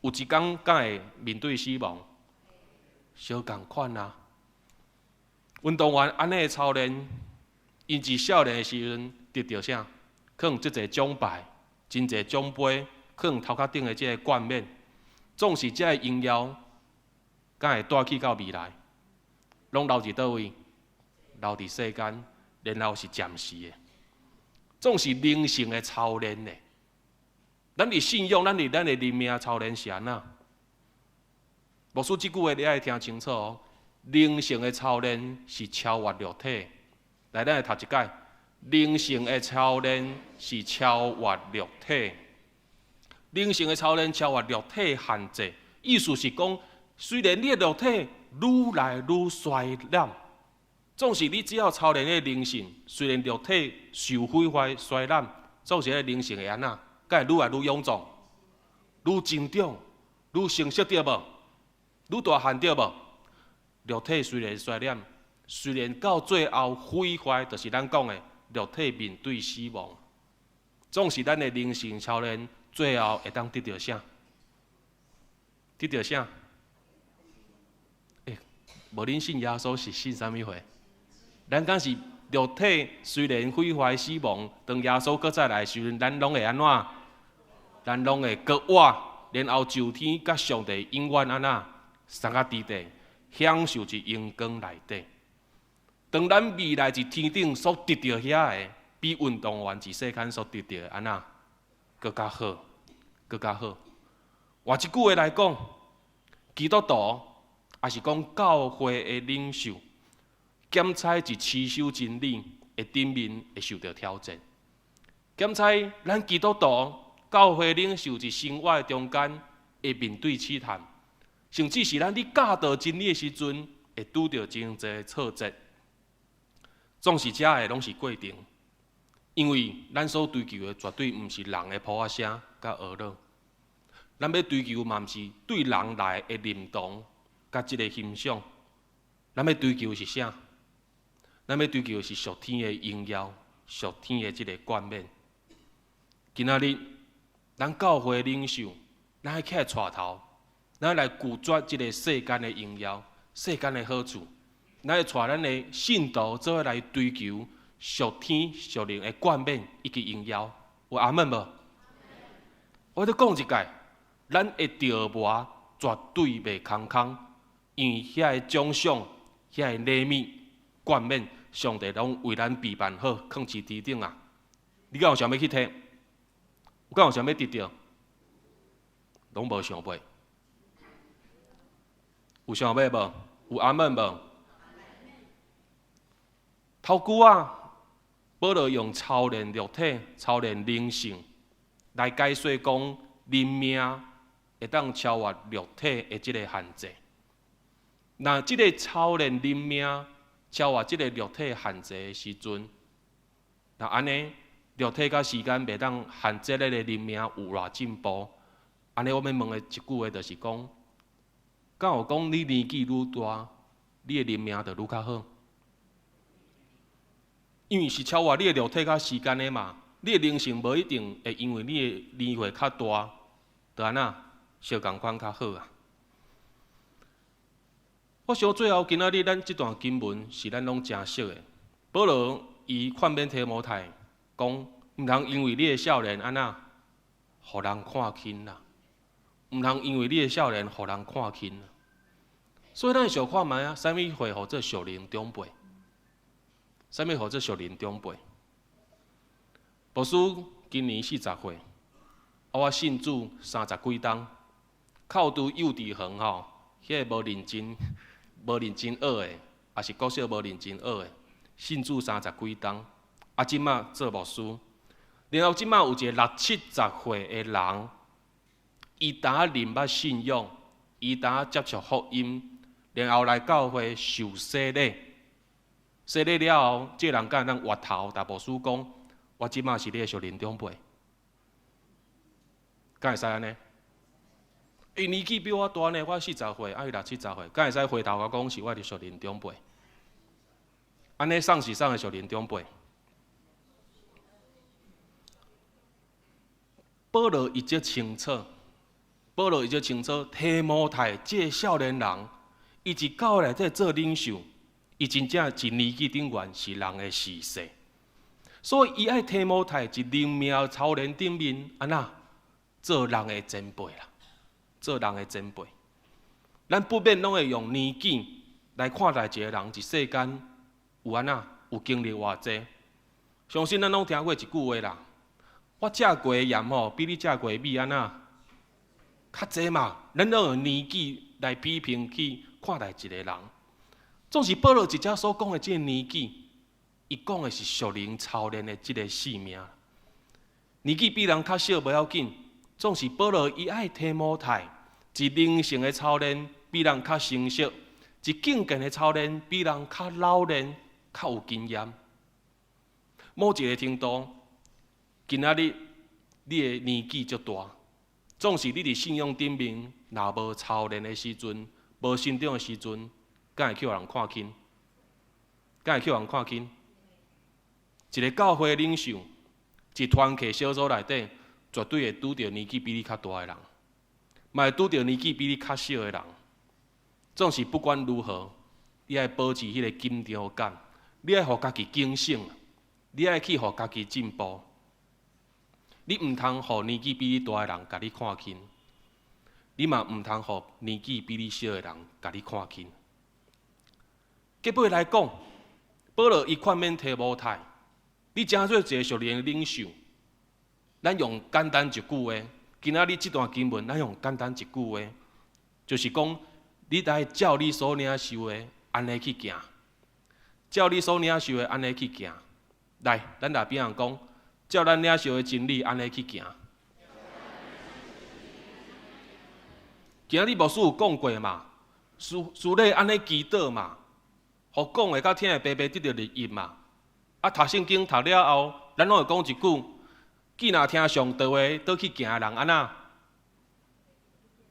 D: 有一工敢會面對死亡？相仝款啊！運動員按呢的操練，𪜶佇少年的時陣得著啥？可能足濟獎牌，真濟獎杯，可能頭殼頂的這个冠冕，總是這个榮耀，敢會帶去到未來？攏留佇佗位？留佇世間，然後是暫時的。總是靈性的操練呢。咱佇信仰，咱佇咱的靈命操練是按怎？牧師這句話你愛聽清楚哦。靈性的操練是超越肉體。來，咱來讀一擺。靈性的操練是超越肉體。靈性的操練超越肉體限制，意思是講，雖然你的肉體愈來愈衰老，總是你只要操練你的靈性，雖然肉體受毀壞衰老，總是彼個靈性會按怎？閣會愈來愈勇壯、愈成長、愈成熟對無？愈大漢對無？肉體雖然衰老，雖然到最後毀壞，就是咱講的肉體面對死亡，總是咱的靈性操練，最後會當得著啥？得著啥？欸，無恁信耶穌是信啥物貨？咱敢是肉體雖然毀壞死亡，當耶穌閣再來的時陣，咱攏會按怎？咱攏會閣活，然後上天佮上帝永遠按怎？相佮佇底，享受佇榮光內底。當咱未來佇天頂所得著遐个，比運動員佇世間所得著的按怎？閣較好，閣較好。換一句話來講，基督徒抑是講教會的領袖，檢採佇持守真理的頂面會受著挑戰。檢採咱基督徒教會領袖佇生活的中間會面對試探，甚至是咱佇教導真理的時陣會拄著真濟挫折。總是這个攏是過程，因為咱所追求的絕對毋是人的噗仔聲佮呵咾，咱欲追求嘛毋是對人來的認同佮這个欣賞，咱欲追求是啥？咱欲追求是屬天的榮耀，屬天的這个冠冕。今仔日，咱教會領袖，咱愛起來帶頭，咱來拒絕這个世間的榮耀、世間的好處，咱愛帶咱的信徒做伙來追求屬天屬靈的冠冕以及榮耀。有阿們無？我閣講一擺，咱的著磨絕對袂空空，因為遐个獎賞、遐個禮物、冠冕，上帝攏為咱備辦好，囥佇天頂啊！你敢有想欲去提？有敢有想欲得著？攏無想欲。有想欲無？有阿們無？頭拄仔，保羅用操練肉體、操練靈性來解說講，靈命會當超越肉體的這个限制。若這个操練靈命超越這个肉體限制的時陣，若按呢，肉體佮時間袂當限制咱的靈命有偌進步？按呢，我欲問的一句話就是講，敢有講你年紀愈大，你的靈命就愈較好？因為是超越你的肉體佮時間的嘛，你的靈性無一定會因為你的年歲較大，就按怎相仝款較好啊。我想最後今仔日咱這段經文是咱攏誠熟的。保羅伊勸勉提摩太講，毋通因為你的少年按怎，予人看輕啦。毋通因為你的少年予人看輕。所以咱想看覓啊？啥物會號做屬靈長輩？啥物號做屬靈長輩？牧師今年40歲，啊，我信主三十幾冬，扣除幼稚園吼，彼个無認真、無認真學的，抑是國小無認真學的，信主三十幾冬，啊，這馬做牧師，然後這馬有一个六七十歲的人，伊當認捌信仰，伊當接觸福音，然後來教會受洗禮，洗禮了後，這个人敢會當越頭，共牧師講，我這馬是你的屬靈長輩，敢會使按呢？伊年紀比我大呢，我40歲，啊伊六七十歲，敢會使回頭共我講是我的屬靈長輩？按呢啥是啥的屬靈長輩？保羅伊足清楚，保羅伊足清楚，提摩太這个少年人，伊佇教會內底做領袖，伊真正佇年紀頂懸是人的時勢，所以伊愛提摩太佇靈命操練頂面，按怎做人的前輩啦，做人的前輩。咱不免攏會用年紀來看待一個人，佇世間有按怎有經歷偌濟。相信咱攏聽過一句話啦，我食過的鹽吼，比你食過的米按怎較濟嘛。咱攏用年紀來比評去看待一個人。總是保羅佇遮所講的這个年紀，伊講的是屬靈操練的這个性命。年紀比人較少無要緊，總是保羅伊愛提摩太，佇靈性的操練比人較成熟，佇敬虔的操練比人較老練、較有經驗。某一個程度，今仔日你的年紀足大，總是你佇信仰頂面若無操練的時陣，無成長的時陣，敢會去予人看輕？敢會去予人看輕？一個教會領袖，一團契小組內底，絕對會拄著年紀比你較大的人，嘛會拄著年紀比你較小的人。總是不管如何，你愛保持彼个緊張感，你愛予家己警醒，你愛去予家己進步。你毋通予年紀比你大的人共你看輕，你嘛毋通予年紀比你小的人共你看輕。結尾來講，保羅伊勸勉提摩太，你成做一個屬靈的領袖，咱用簡單一句話，今仔日這段經文，咱用簡單一句話，就是講，你愛照你所領受的，按呢去行。照你所領受的，按呢去行。來，咱來邊仔講，照咱領受的真理，按呢去行。今日牧師有講過嘛？施禮按呢祈禱嘛？予講的佮聽的白白得著利益嘛？啊，讀聖經讀了後，咱攏會講一句：既若聽上帝話，倒去行的人按怎？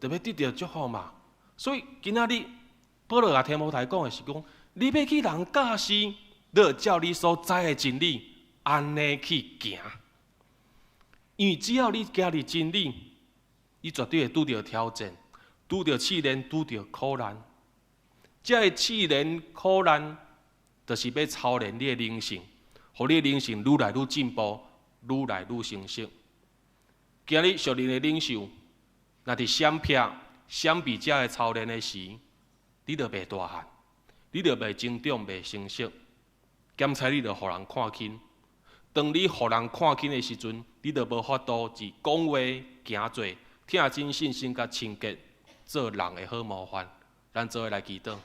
D: 就欲得著祝福嘛。所以今仔日保羅共提摩太講的是講，你欲去人教示，你著照你所知的真理，按呢去行。因為只要你行佇真理，你絕對會拄著挑戰，拄著試煉，拄著苦難。這个試煉苦難，就是欲操練你的靈性，予你的靈性愈來愈進步，愈來愈成熟。今日屬靈的領袖，若佇閃避、閃避這个操練的時，你就袂大漢，你就袂成長、袂成熟。檢采你就予人看輕。當你予人看輕的時陣，你就無法度佇講話、行做、疼真信心佮清潔，做人的好模範。咱做伙來祈禱。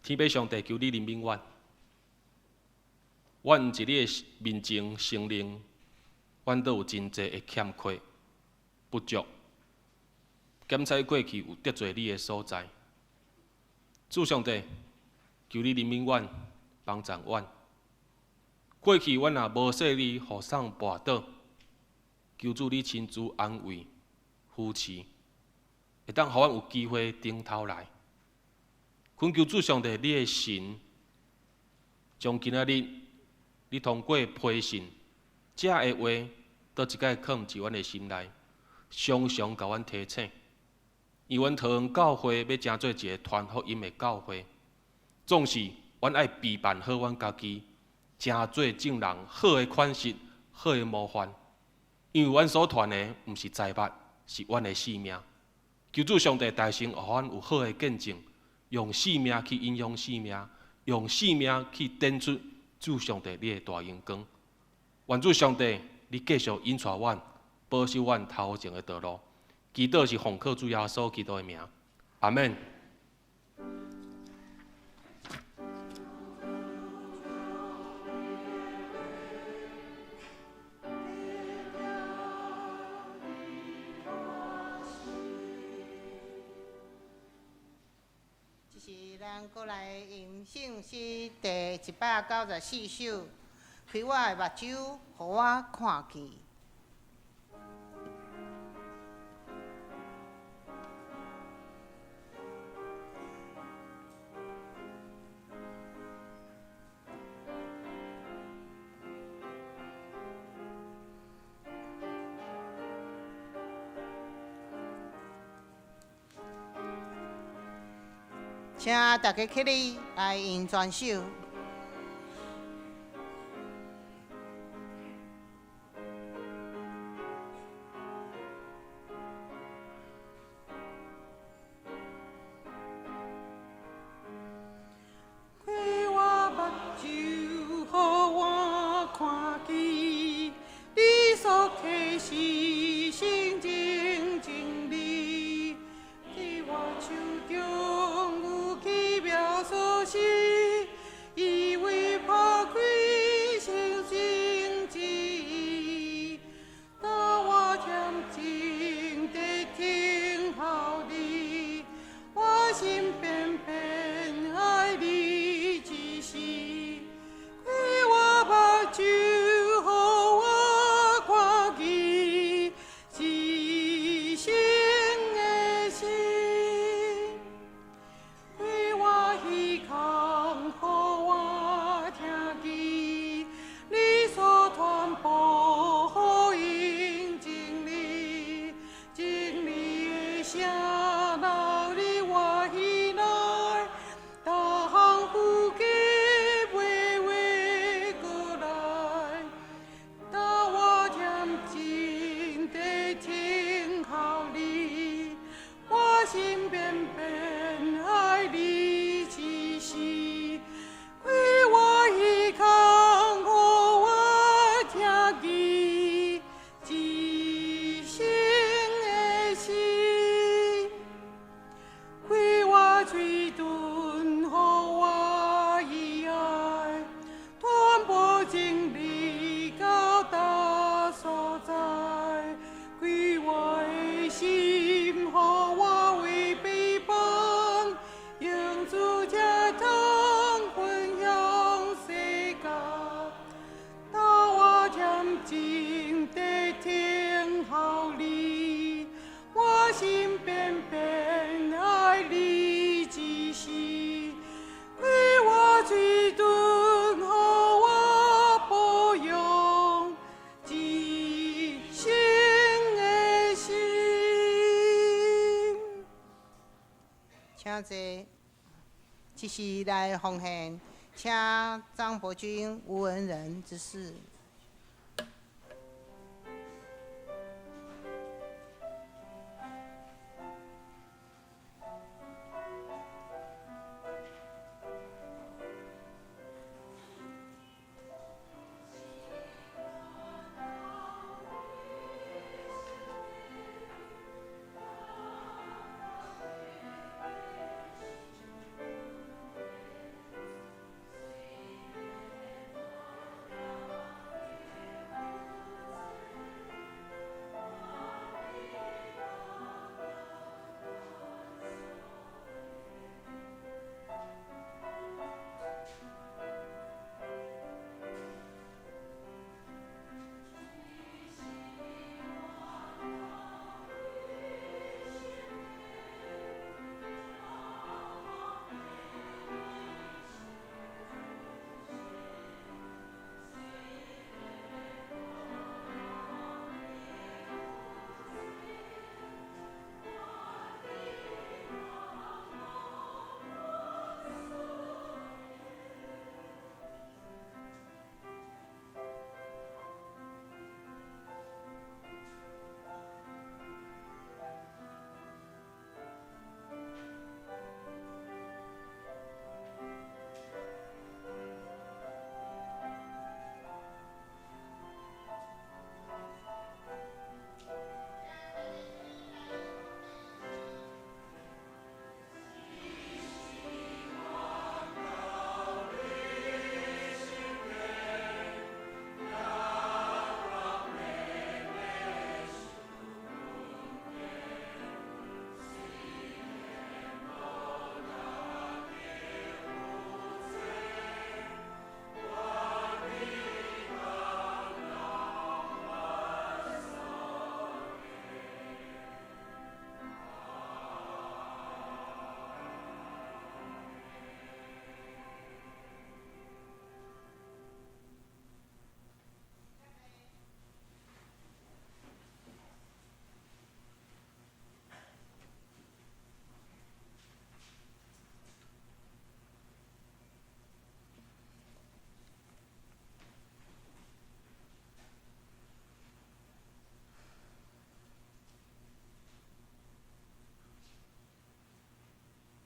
D: 天父上帝，求你憐憫阮，阮佇你的面前承認，阮都有真濟的欠缺、不足。檢採過去有得罪你的所在，主上帝，求你憐憫阮，幫助阮。過去阮若無細膩，予送跋倒，求主你親自安慰、扶持，會當予阮有機會轉頭來。懇求主上帝，你的神將今仔日你通過批信這个話，倒一擺囥佇阮的心內，常常共阮提醒。因為阮桃園教會欲成做一个傳福音的教會，總是阮愛備辦好阮家己，成做眾人好的款式、好的模範。因為阮所傳的毋是財物，是阮的性命。求主上帝大成，予阮有好的見證。用性命去影響性命，用性命去展出主上帝你的大榮光。願主上帝，你繼續引帶阮，保守阮頭前的道路。祈禱是奉靠主耶穌基督的名，阿們。
A: 咱閣來吟聖詩第194首，開我的目睭，予我看見。請大家起立來吟全首。開我目睭，予我看見，你所啟示聖經真理，佇我手中有奇妙鎖匙，伊為破開聖經旨意，當我恬靜地聽候你，我心偏偏愛你之時，開我目睭，予我看見，只誠濟這是來奉獻，請張伯君、吳文仁執事。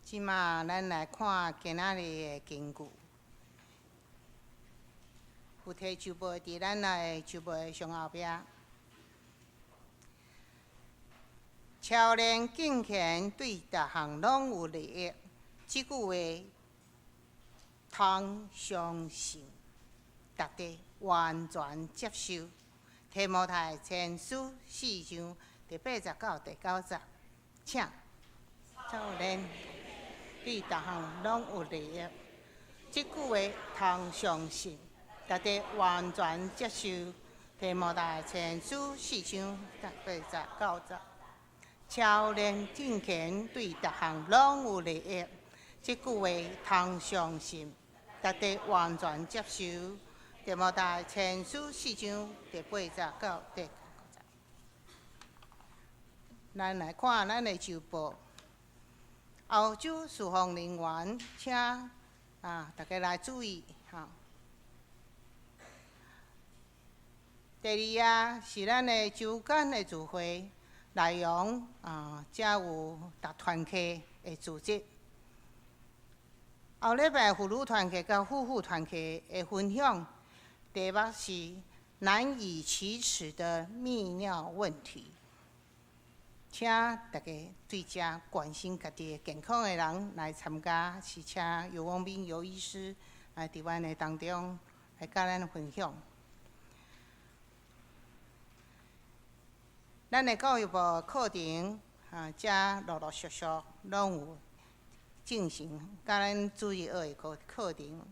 A: 這馬咱來看今仔日的經句，有提周報佇咱的周報的上後壁。操練敬虔對逐項攏有利益。這句話通相信，值得完全接受。提摩太前書四章第八節到第九節，請操練對逐項攏有利益。這句話通相信，值得完全接受。提摩太前書四章第八節九節，操練敬虔對逐項攏有利益。這句話通相信，值得完全接受。提摩太前書四章第八節到第九節。咱來看咱的周報。歐洲事奉人員，請啊大家來注意吼。第二啊，是咱的周間的聚會內容啊，才有逐團契的組織。後禮拜婦女團契佮夫婦團契的分享，題目是難以啟齒的泌尿問題。請大家對遮關心家己的健康的人來參加，是請尤王斌尤醫師來佇阮的當中來佮咱分享。咱的教育部課程啊，遮陸陸續續攏有進行，佮咱主日學的課課程。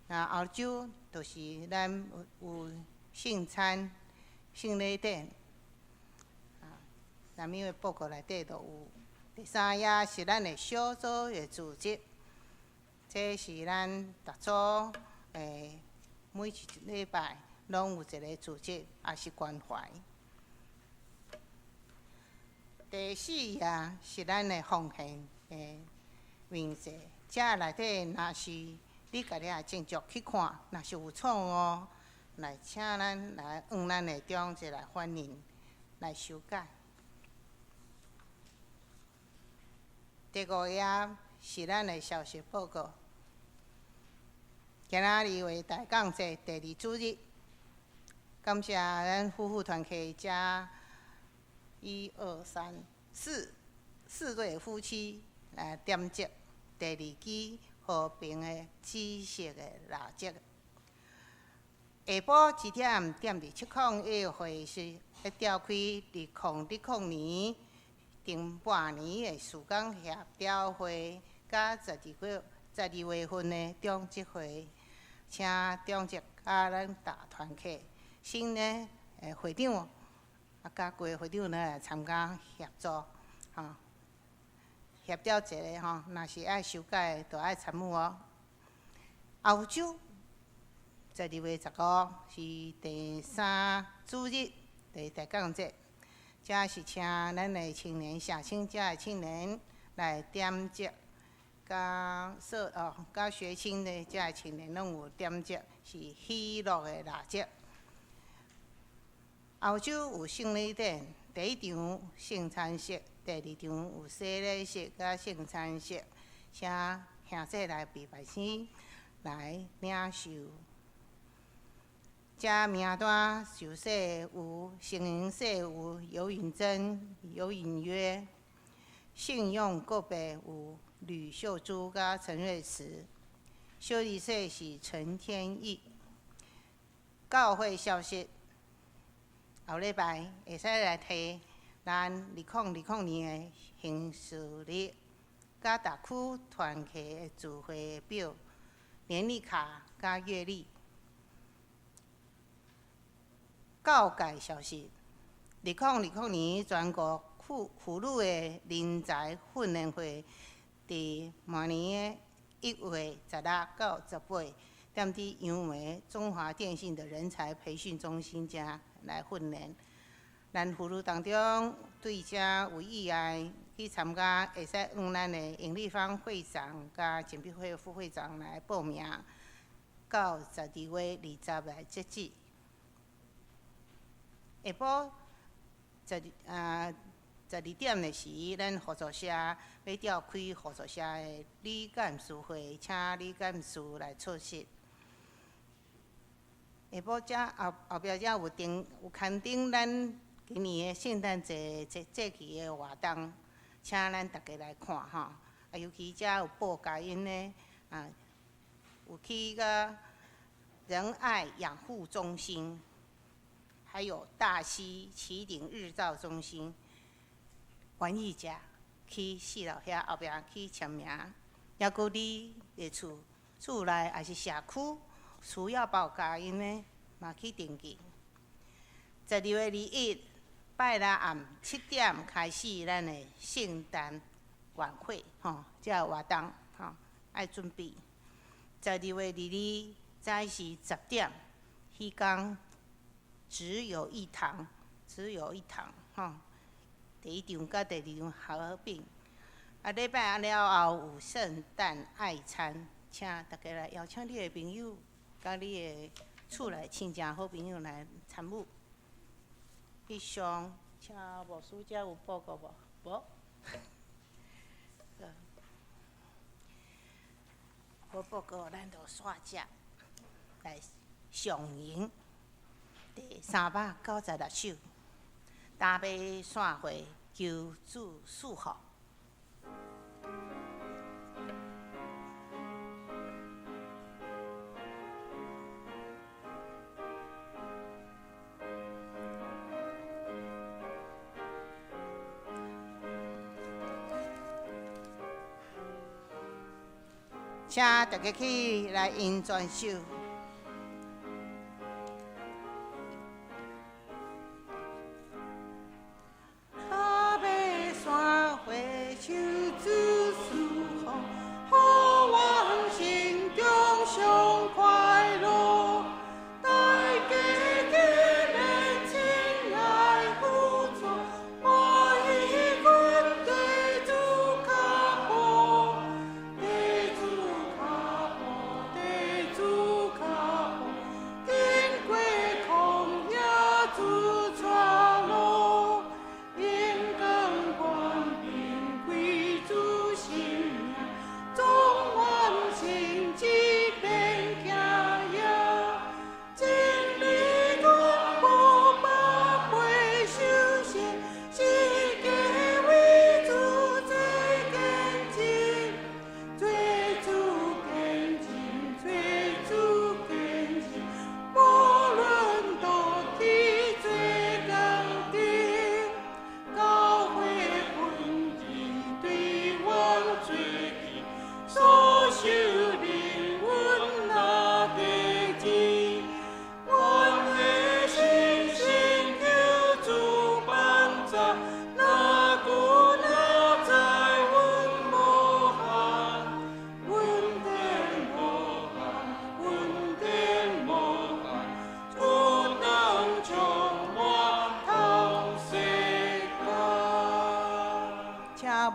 A: 啊，後週就是咱有聖餐、聖禮典。啥物的報告內底都有。第三頁是咱的小組的組織，這是咱逐組每一禮拜攏有一个組織，也是關懷。第四頁是咱的奉獻的面世。這內底若是你家己也斟酌去看，若是有錯誤，來請咱來向咱的長者來反映，來修改。第五頁是咱的消息報告。今仔日為大港節第二主日，感謝咱夫婦團契遮一二三四四對夫妻來點燭第二支和平的紫色的蠟燭。下晡一點踮2701會議室，欲召開2020年上半年的事工協調會，佮12月12月份的長執會，請長執佮咱大團契新的會長，啊，佮規會長來參加協助，吼，協調一下吼，若是愛修改的，就愛參與哦。後週12月15是第三主日，第大港節，這是請咱的青年社青遮的青年來點燭，佮說哦，佮學青的遮的青年攏有點燭，是喜樂的蠟燭。後週有聖禮典，第一場聖餐式，第二場有洗禮式佮聖餐式，請兄弟來禮拜生來領受。這名單受洗有成人洗有尤允珍、尤允約，信用個別有呂秀珠佮陳瑞慈，小禮洗是陳天意。教會消息，後禮拜會使來提咱2020年的行事曆，佮逐區團契的聚會表、年曆卡佮月曆。教界消息：2020年全國婦女的人才訓練會，佇明年的1月16到18，踮佇楊梅中華電信的人才培訓中心遮來訓練。咱婦女當中對遮有意願去參加，會使向咱的尹麗芳會長佮簡碧惠副會長來報名，到12月20來截止。下晡12點的時，咱合作社欲召開合作社的理監事會，請理監事來出席。下晡遮後後壁遮有登有刊登咱今年的聖誕節節節期的活動，請咱大家來看吼。啊，尤其遮有報佳音的啊，有去到仁愛養護中心。還有大溪旗頂日照中心，願意者去四樓遐後壁去簽名。抑閣你佇厝厝內抑是社區需要報佳音的，嘛去登記。12月21拜六暗7點開始咱的聖誕晚會，吼，這個活動吼愛準備。12月22早時10點，彼工。只有一堂，只有一堂，吼！第一場佮第二場合併。啊，禮拜了後有聖誕愛餐，請大家來邀請你的朋友，佮你的厝內親戚好朋友來參與。以上，請牧師遮有報告無？無。無報告，咱就煞接來上吟。第396首，大馬散會求主賜福。請大家起來吟全首。大馬山會求主賜福，予阮心中上快樂。大家見面親愛扶助，歡喜阮地主腳步。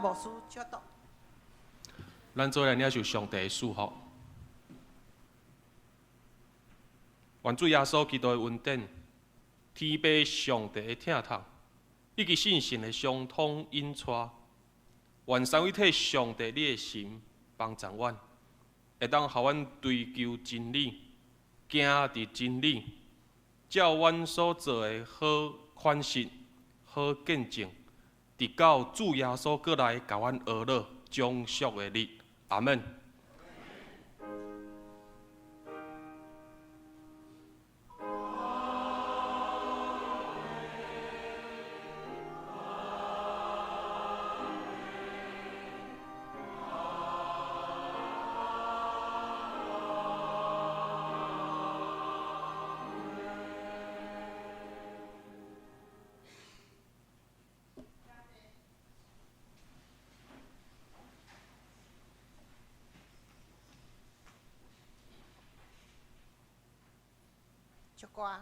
A: 牧師祝禱。
D: 咱做來領受上帝的祝福。願主耶穌基督的恩典、天父上帝的疼痛，以及聖神的相通引帶，願三位一體上帝你的神幫助阮，會當予阮追求真理，行佇真理，照阮所做的好款式、好見證，直到主耶穌閣來共阮呵咾獎賞的日。阿門。
A: 祝歌。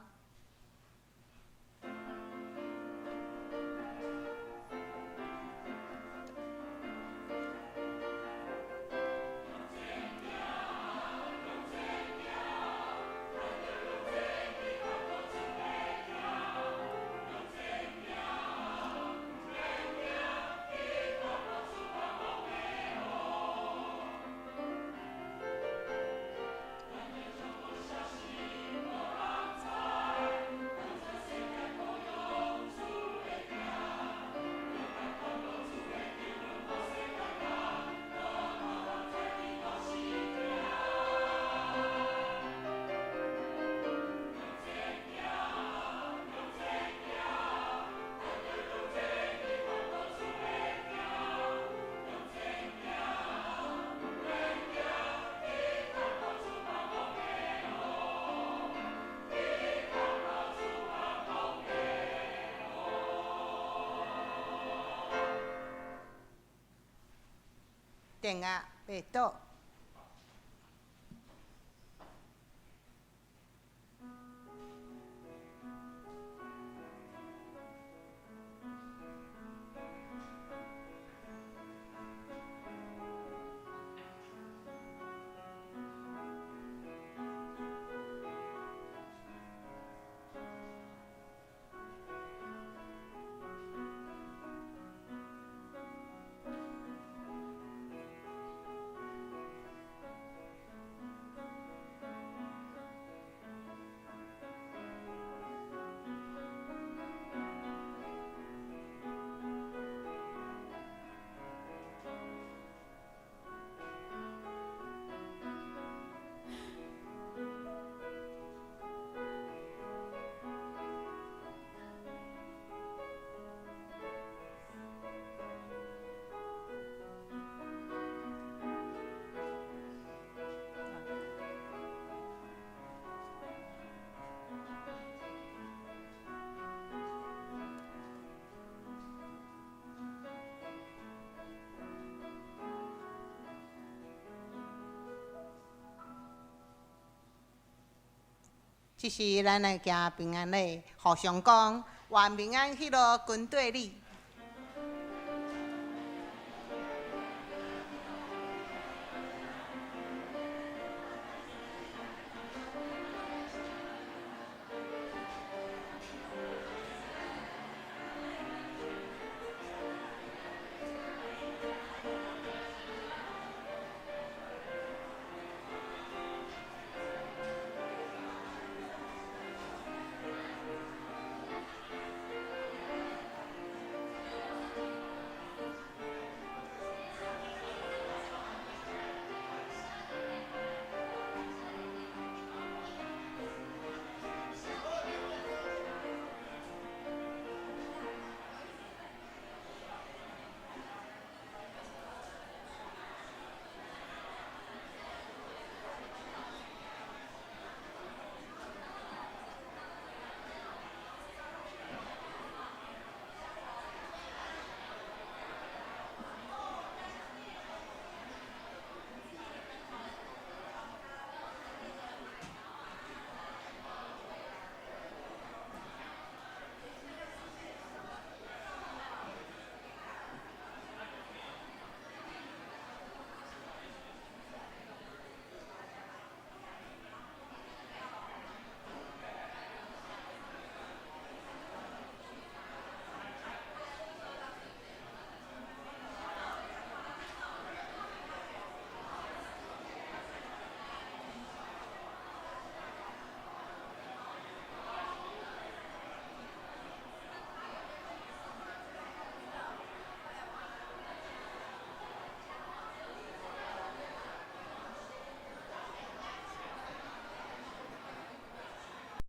A: 電壓袂倒。這時，咱來行平安禮，互相講願平安喜樂跟綴你。